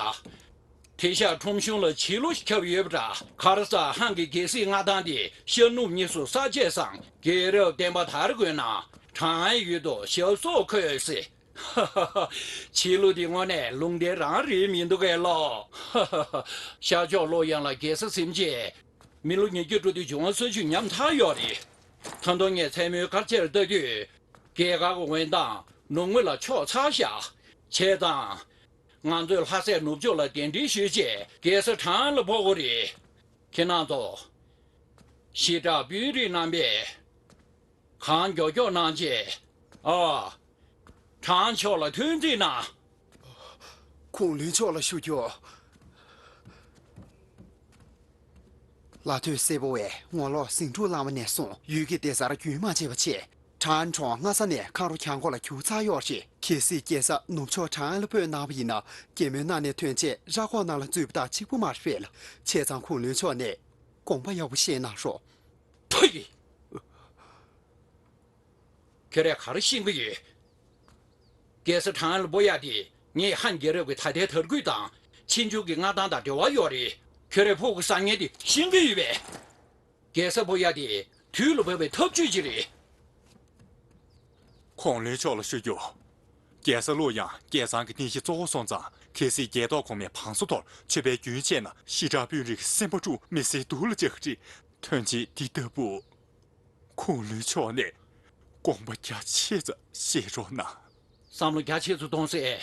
དེ་ཤག་ཁྲོམ་གཞུང་ལ་བྱིས་གླུ་ཞིག་ཁྱབ་ཡོད་པ་འདྲ། ག་རེ་ཟེར། ཧན་གྱི་རྒྱལ་སྲིད་མངའ་ཐང་དེ་ཤར་ནུབ་གཉིས་སུ་ས་བཅད་སང་རྒྱལ་རབས་བསྟན་པ་དར་དགོས་ན། ཁྲང་ཨན་ཡུལ་དུ་ཞབས་སོར་འཁོད་ཟེར། ཧ་ཧ་ཧ། བྱིས་གླུ་འདི་དངོས་གནས་ལུང་བསྟན་རང་རེད་མི་འདུག་གས་ལོ། ཧ་ཧ་ཧ། ཤར་ཕྱོགས་ལོ་ཡང་ལ་རྒྱལ་ས་ཟིན་རྗེས། མི་ལོ་ཉིས་བརྒྱ་འགྲོ་དུས་འབྱུང་བ་སུམ་ཅུ་ཉམ་ཐག་ཡོད་རེད། ད་དུང་ངས་མཚན་མོའི་སྐར་ཆར་ལྟ་དུས། རྒྱལ་ཁབ་ཀྱི་འོད་མདངས་ནུབ་ངོས་ལ་ཕྱོགས་ཚར་བཞག་བྱས་ཙང་། ང་ཚོས་ལྷ་སའི་ནུབ་ཕྱོགས་ལ་གདན་འདྲེན་ཞུས་རྗེས་རྒྱལ་ས་ཁྲང་ཨན་ལ་འཕོ་དགོས་རེད། ཁྱེད་རྣམ་ཚོ། ཞི་དྲག་དཔོན་རིགས་རྣམ་པས། གང་མགྱོགས་མགྱོགས་གནང་རྗེས། ཨ། ཁྲང་ཕྱོགས་ལ་ཐོན་རྩིས་གནང་། ཁུངས་ལུང་ཕྱོགས་ལ་ཞུ་རྒྱུ། ལ་སྟོད་སེར་པོ་བས་ངོ་ལོག་ཟིང་འཁྲུག་བསླངས་པ་ནས་བཟུང་ཡུལ་གྱི་སྡེ་གཟར་རྒྱུན་མ་ཆད་པ་བྱས། ཁྲང་ཁྲོང་སྔ་ས་ནས་ཁ་རོ་གྱང་གོག་ལ་གྱུར་ཚར་ཡོད་རེད། གལ་སྲིད་རྒྱལ་ས་ནུབ་ཕྱོགས་ཁྲང་ཨན་ལ་སྤོས་གནང་བ་ཡིན་ན། རྒྱལ་མོའི་མནའ་ནས་ཐོན་རྗེས་ར་ཁོག་ནང་ལ་འཛུལ་བ་དང་གཅིག་པུ་མ་རེད་ལ། བྱས་ཙང་ཁུངས་ལུང་ཕྱོགས་ནས་དགོངས་པ་ཡག་པོ་བཞེས་གནང་རོགས། ཐུ་ཡི། ཁྱོད་རས་ག་རེ་ཤེས་ཀྱི་ཡོད། རྒྱལ་ས་ཁྲང་ཨན་ལ་སྤོ་ཡག་དེ་ངས་ཧན་རྒྱལ་རབས་ཀྱི་ད་ལྟའི་དར་རྒུད་དང་ཕྱིན་ཆད་ཀྱི་མངའ་ཐང་དང་འབྲེལ་བ་ཡོད་རེད། ཁྱོད་རས་ཕུགས་ཀྱི་གསར་རྙིང་དེ་ཤེས་ཀྱི་ཡོད་པས། རྒྱལ་ས་སྤོ་ཡག་དེ་དུས་ལ་བབ་པའི་ཐབས་ཇུས་ཅིག་རེད། ཁུངས་ལུང་ཕྱོགས་ལ་ཞུ་རྒྱུ། རྒྱལ་ས་ལུ་ཡང་སྐལ་བཟང་གི་རྟེན་གཞི་གཙོ་བོ་སོང་ཙང་། གལ་སྲིད་རྒྱལ་ཐོག་གོང་མའི་བང་སོ་ཐོག་མཆོད་པའི་རྒྱུན་བཅད་ན། ཞི་དྲག་དཔོན་རིགས་ཀྱི་སེམས་པ་དཀྲུག་མི་སེར་སྡུག་ལ་བཅག་གི་རེད། དོན་ཆེན་འདི་ལྟ་བུ། ཁུངས་ལུང་ཕྱོགས་ནས་དགོངས་པ་རྒྱ་ཆེ་ཙམ་བཞེས་རོགས་གནང་། བསམ་བློ་རྒྱ་ཆེ་ཙམ་གཏོང་ཟེར།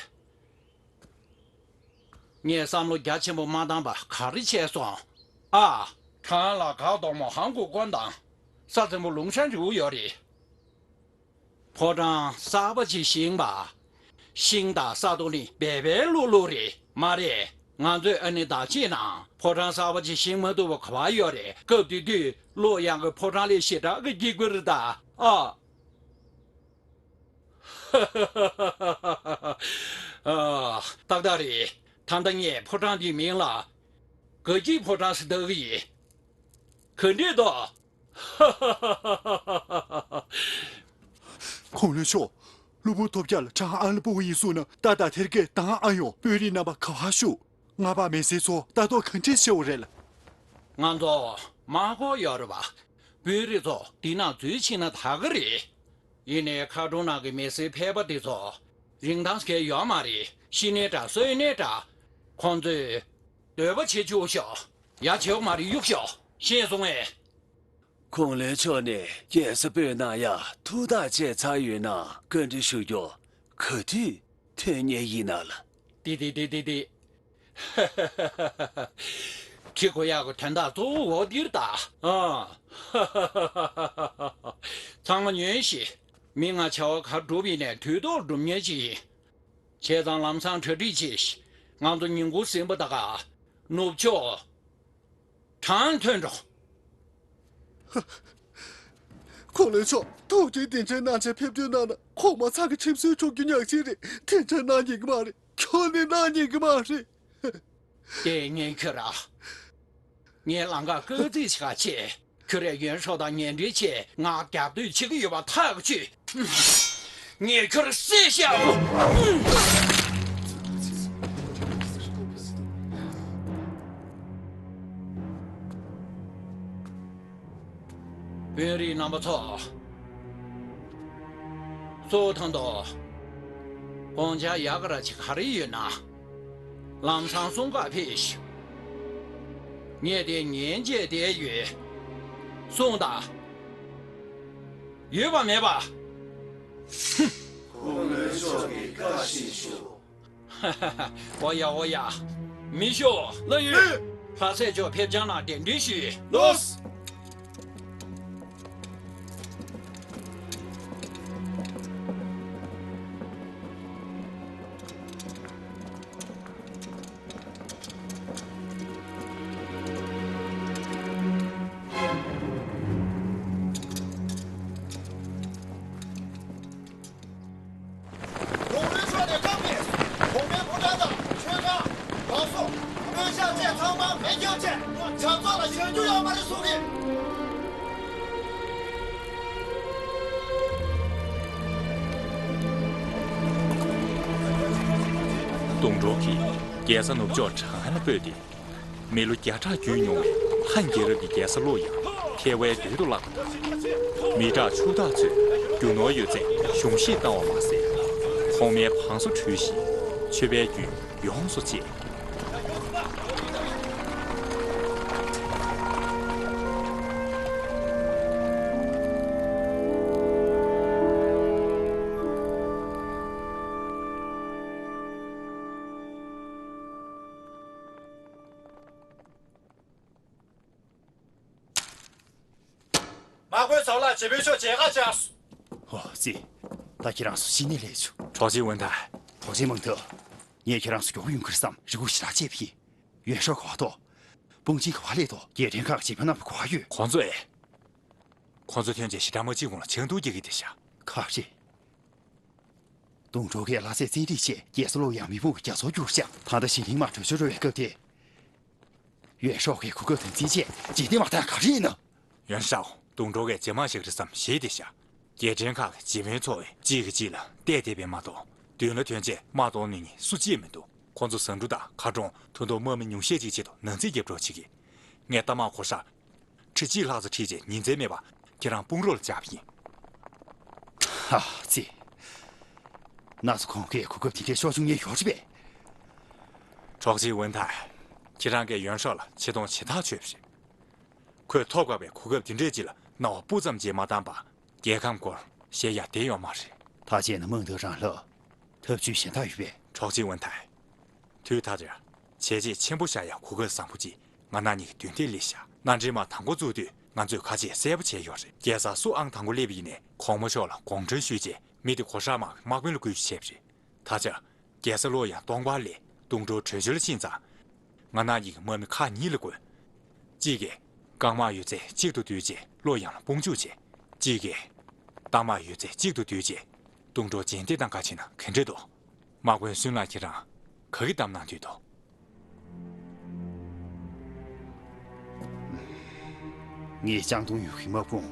ངས་བསམ་བློ་རྒྱ་ཆེན་པོ་མ་བཏང་པ་ག་རེ་བྱས་སོང་། ཨ། ཁྲང་ལ་གག་དོག་མོ་ཧང་གུ་ཀོན་དང་། ས་བཙན་པོ་ལུང་ཤང་རིའུ་ཡོད་རེད། ཕོ་བྲང་གསར་པ་ཅིག་བཞེངས་པ། ཤིང་དང་ས་རྡོ་ནི་སྦལ་པའི་ལུག་ལུག་རེད། མ་རེད། ང་ཚོས་ཨ་ནི་བདག་གཅེས་ནང་ཕོ་བྲང་གསར་པ་ཅིག་བཞེངས་མ་ཐུབ་པ་ག་པར་ཡོད་རེད། སྐབས་དེ་དུས་ལུ་ཡང་གི་ཕོ་བྲང་ལས་ཞེ་དྲག་གི་སྐྱིད་པོ་རེད་ད། ཨ། ཨ། ཏག་ཏག་རེད། ད་ལྟ་ངས་ཕོ་བྲང་འདིའི་མིང་ལ་དགའ་སྐྱིད་ཕོ་བྲང་ཟེར་བཏགས་ཀྱི་ཡིན། ག་འདྲས་འདུག་ཁུངས་ལུང་ཕྱོགས། གློ་བུར་ཐོལ་རྒྱག་ལ་ཁྲང་ཨན་ལ་སྤོ་གི་ཡིན་གསུངས་ན། ཏག་ཏག་དེར་སྐད་བཏང་ཨ་ཡོང་། དཔོན་རིགས་རྣམ་པ་ག་པར་བཞུགས། ང་པ་མེ་སི་ཚོ་ལྟ་རྟོག་ག་འདྲས་བྱེད་དགོས་རེད། ང་ཚོ་དམག་སྐོར་ཡོད་རེད་པ། དཔོན་རིགས་ཚོ་འདི་ན་འཛུལ་ཕྱིན་ན་ད་ག་རེད། ཡིན་ནའི་མཁར་གྲོང་ནང་གི་མི་སེར་ཕལ་པ་འདི་ཚོ་རིན་ཐང་གང་ཡོད་མ་རེད། ཤི་ནའི་འདྲ་གསོན་ནའི་འདྲ། ཁོང་ཚོས་འདོད་པ་བྱེད་བཅུག་ཤོག་ཡ་བྱེད་དགོས་མ་རེད། གཡུག་ཤོག་ཤེས་སོང་ངས། ཁུངས་ལུང་མཆོག་ནས་རྒྱལ་ས་སྤོས་གནང་ཡ་ཐུགས་ཐག་བཅད་ཚར་ཡོད་ན་བཀའ་འདྲི་ཞུ་རྒྱུ། ག་དུས་ཐོན་ངེས་ཡིན་ན་ལ། ཏི་ཏི་ཏི་ཏི་ཏི། ཁྱི་གོ་ཡག་གི་དོན་དག་གཙོ་བོ་འོ་འདིར་ད། ཨ། ཚང་མ་ཉོན་ཞིག་མི་ང་བྱ་བ་གར་སྒྲུབ་ཡིན་ནས་དུས་ཐོག་སྒྲུབ་མཁན་ཅིག་ཡིན། བྱས་ཙང་ལམ་སང་གྲ་སྒྲིག་བྱེད་ཤིག་ང་ཚོ་ཉིན་གུང་ཟིན་པ་ད་ག་ནུབ་ཕྱོགས། གྲངས་ཐོན་འགྲོ། ཁོང་ལས་ཆོག་ཐུགས་རྗེ་གདན་འདྲེན་གནང་བྱས་ཕེབས་བསྐྱོད་གནང་ན་གོང་མ་ཚང་གི་ཁྲིམས་སྲོལ་འཆུག་རྒྱུ་ཉག་གཅིག་རེད། དེ་འདྲ་གནང་ཉན་གི་མ་རེད། ཁྱོན་ནས་གནང་ཉན་གི་མ་རེད། དེ་ངས་ཁྱོད་ར། ངས་ལམ་ཁ་སྐར་རྩིས་ཆེ་ཁ་ཆེ། ཁྱོད་རས་ཡོན་ཧྲོ་དང་ཉེ་འབྲེལ་ཆེ་ང་རྒྱབ་གཏོད་བྱེད་ཀྱི་ཡོད་པ་ཐག་ཆོད། ངས་ཁྱོད་བསད་བཞག་གོ། དཔོན་རིགས་རྣམ་པ་ཚོ། སོ་ཐང་དོ། དགོངས་འཆར་ཡག་ག་ར་ཅིག་ག་རེ་ཡོད་ན། ལམ་སང་གསུང་ག་ཕེབས་ཤིག་ངས་དེ་ཉན་བྱས་བསྡད་ཡོད། གསུངས་དང་། ཡོད་པ་མེད་པ། ཧུམ། ཁོང་ལུས་ཕྱོགས་ཀྱི་བཀའ་བཞིན་ཞུ། ཨོ་ཡ་ཨོ་ཡ། མི་ཤོག་ལགས་ཡོད། ལྷ་སྲས་མཆོག་ཕེབས་བྱང་ལ་གདན་འདྲེན་ཞུས། ལོས། ལུང་རིན་ཕྱོགས་ནས་བཀག་མེད། གོང་མའི་ཕོ་བྲང་དང་ཆོས་ཁང་། བང་སོ། སྟོད་ཤག་བཅས་ཚང་མ་མེ་ཁྱབ་བྱས། ཇག་ཚོགས་ལ་བྱང་རྒྱུ་ཡོད་མ་རེད་གསུང་གི། དུང་སྒྲོག་གིས་རྒྱལ་ས་ནུབ་ཕྱོགས་ཁྲང་ཨན་ལ་སྤོས་ཏེ། མི་ལོ་བརྒྱ་ཕྲག་བརྒྱུད་མྱོང་བའི་ཧན་རྒྱལ་རབས་ཀྱི་རྒྱལ་ས་ལོ་ཡང་ཐལ་བའི་རྡུལ་དུ་བརླག་པ་དང་། མི་དྲག་ཕྱུག་དྲག་ཚོས་རྒྱུ་ནོར་ཡོད་ཚད་གཞུང་བཞེས་བཏང་བ་མ་ཟད། གོང་མའི་བང་སོ་བྲུས་ཤིང་མཆོད་པའི་རྒྱུན་ཡོངས་སུ་བཅད། དམག་དཔོན་ཚོ་ལ་རྗེ་དཔོན་མཆོག་མཇལ་ཁ་བཅར་སོང་། ཨོ་ཙི། ད་ཁྱེད་རང་ཚོ་གཞི་ནས་སླེབས་བྱུང་། གྲོགས་མཆེད་ཝུན་ཐའེ། གྲོགས་མཆེད་མང་ཐོས། ངས་ཁྱེད་རང་ཚོ་མགྱོགས་པོ་ཡོང་གི་རེད་བསམ་རེ་སྐུལ་ཞེ་དྲག་བྱས་པ་ཡིན། ཡོན་ཧྲོ་ག་པར་འདུག་དཔུང་ཆེན་ག་པར་སླེབས་འདུག་རྒྱལ་ཕྲན་ཁག་གི་བྱེད་པོ་རྣམས་ག་པར་ཡོད། ཁོང་ཚོ་ཨེ། ཁོང་ཚོ་ཐོན་རྗེས་ཞེ་དྲག་མ་ཕྱིན་གོང་ལ་ཆང་འཐུང་རྒྱག་གི་བསྡད་ཤག་ཁག་རེད། དུང་སྒྲོག་གིས་ལྷ་སའི་བཙན་ཁྲིད་ཆེད་རྒྱལ་ས་ལོ་ཡང་མེ་དཔུང་གི་རྒྱ་མཚོར་བསྒྱུར་ཤག་ད་ལྟ་ཞི་ལིང་དམག་བྲོས་བྱོལ་འགྲོ་བའི་སྐབས་དེ། ཡོན་ཧྲོ་གིས་གོ་སྐབས་དེ་འཛིན་ཆེད་རྗེས་འདེད་མ་བཏང་ག་རེ་ཡིན་ནམ། ཡོན་ཧྲོ། དུང་སྒྲོག་གིས་རྗེས་མ་ཞིག་རེད་བསམ་ཞེད་བསྡད་ཤག་རྒྱལ་ཕྲན་ཁག་གི་བྱེད་པོ་ཚོ་གཅིག་གིས་གཅིག་ལ་བལྟས་བསྡད་པ་མ་གཏོགས་མདུན་ལ་ཐོན་རྗེས་དམག་གཏོང་ནུས་མཁན་སུ་གཅིག་མི་འདུག་ཁོང་ཚོ་ཟ་འབྲུ་དང་མཁར་གྲོང་ད་དུང་དམག་མི་ཉུང་ཤས་ཅིག་ཆེད་དུ་ནང་རྩིས་རྒྱབ་རོགས་བྱེད་ཀྱི། ངས་རྟ་དམག་གོ་ཧྲག་ཁྲི་གཅིག་ལྷག་ཙམ་ཁྲིད་རྗེས་ཉིན་མཚན་མེད་པར་ཁྱེད་རང་དཔུང་རོགས་ལ་བཅར་བ་ཡིན། ཧ་ཙི། གནའ་སོ་ཁོང་གིས་གོ་སྐབས་དེ་འདྲའི་ཤོར་བཅུག་མཁན་ཡོད་རེད་པས། གྲོགས་མཆེད་ཝུན་ཐའེ། ཁྱེད་རང་གིས་ཡོན་ཧྲོ་ལ་ཆེ་མཐོང་ཇི་ལྟར་བྱས་པ་རེད། ཁོས་ཐོབ་དཀའ་བའི་གོ་སྐབས་དེ་འདྲའི་ཅིག་ལ་སྣང་བ་སྤུ་ཙམ་ཅིག་མ་བཏང་བར། རྒྱལ་ཁམས་སྐོར་བཤད་ཡ་དེ་ཡོད་མ་རེད། ད་བྱས་ན་མང་ཐོས་རང་ལ་ཐབས་ཇུས་གཞན་དག་ཡོད་པས། གྲོགས་མཆེད་ཝུན་ཐའེ། དུས་ད་ལྟར་བྱས་རྗེས་ཆེན་པོ་བཞག་ཡ་གོ་སྐབས་བཟང་པོ་ཅིག་ང་རང་གཉིས་ཀྱི་མདུན་ཐད་སླེབས་ཤག་མནའ་འབྲེལ་དམག་དང་པོ་བཙུགས་དུས་ང་ཚོས་ཁ་ཆད་གསལ་པོ་བྱས་ཡོད་རེད། རྒྱལ་སར་སུ་ཨང་དང་པོ་སླེབས་པ་ཡིན་ནའི་གོང་མ་མཆོག་ལ་དགོངས་ཁྲོལ་ཞུས་རྗེས་མི་དེ་གོ་ཧྲག་དམག་གི་དམག་དཔོན་ལ་བསྐོ་གཞག་བྱས་པ་རེད། ད་ཆ། རྒྱལ་ས་ལོ་ཡང་སྟོང་པར་སླེབས། དུང་སྒྲོག་བྲོས་བྱོལ་ཕྱིན་ཙང་། ང་རང་གཉིས་ཀྱིས་དམག་མི་ཁག་གཉིས་ལ་བགོས། གཅིག་གིས་རྐང་དམག་ཡོད་ཚད་གཅིག་ཏུ་བསྡུས་རྗེས་ལོ་ཡང་ལ་དཔུང་འཇུག་བྱས། གཅིག་གིས་རྟ་དམག་ཡོད་ཚད་གཅིག་ཏུ་བསྡུས་རྗེས་དུང་སྒྲོག་རྗེས་འདེད་བཏང་ག་ཕྱིན་ན་ག་འདྲ་འདུག་དམག་དཔོན་སུན་ལགས། ཁྱེད་རང་ག་གི་གཏམ་གནང་འདོད་འདུག་ངས་ལྕང་སྟོང་ཡུལ་གྱི་དམག་དཔུང་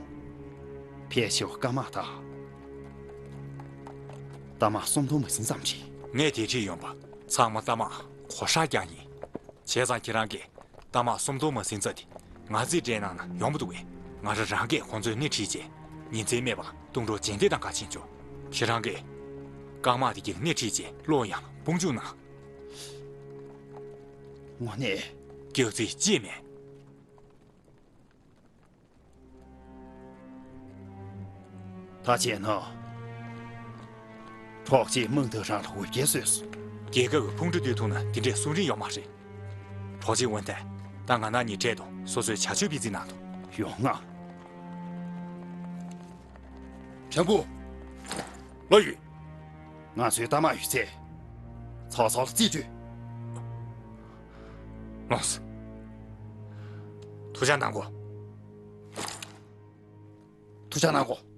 ཕལ་ཆེ་བ་རྐང་དམག་དང་། རྟ་དམག་སུམ་སྟོང་མ་ཟིན་ཙམ་རེད། ངས་དེ་ཁྲིད་ཡོང་པ་ཚང་མ་རྟ་དམག་གོ་ཧྲག་རྐྱང་ཡིན། བྱས་ཙང་ཁྱེད་རང་གིས་རྟ་དམག་སུམ་སྟོང་མ་ཟིན་ཙམ་དེ་ང་ཚོས་སྤྲད་གནང་ན་ཡོང་མི་འདུག་གས། ང་རང་རང་གིས་ཁོང་ཚོར་སྣེ་ཁྲིད་བྱས་ཉིན་མཚན་མེད་པར་གཏུམ་གྲོགས་རྗེས་འདེད་གཏང་ག་ཕྱིན་ཆོག་ཁྱེད་རང་གིས་རྐང་དམག་དེ་གྱི་སྣེ་ཁྲིད་བྱས་བློ་ཡང་དཔུང་འཇུག་གནང་། དངོས་གནས། སྐྱག་རྫུན་ཅིས་མེད། ད་བྱས་ན། གྲོགས་ཅིག་མིང་དུ་རང་ལ་འོས་འགན་བཟོས་སོང་། རྒྱལ་ཁབ་ཀྱི་ཕུང་འདྲི་སྡོད་ཐུབ་ན་དེ་འདྲའི་སུན་འབྲིམ་ཡོད་མ་རེད། གྲོགས་ཅིག་འོན་ཏེ། ད་ང་རང་གཉིས་གྲལ་དུ་སོ་སོའི་བྱ་སྤྱོད་སྤེལ་རྩིས་གནང་དང་། ཡོང་ང་། ཁྲེན་ཀུ། ལོ་ཡུས། ང་ཚོའི་རྟ་དམག་ཡོད་ཚད། ཚོགས་ཚོགས་ལ་རྩིས་སྤྲོད། ལོངས། ཐུགས་ཅག་གནང་གོ། ཐུགས་ཅག་གནང་གོ།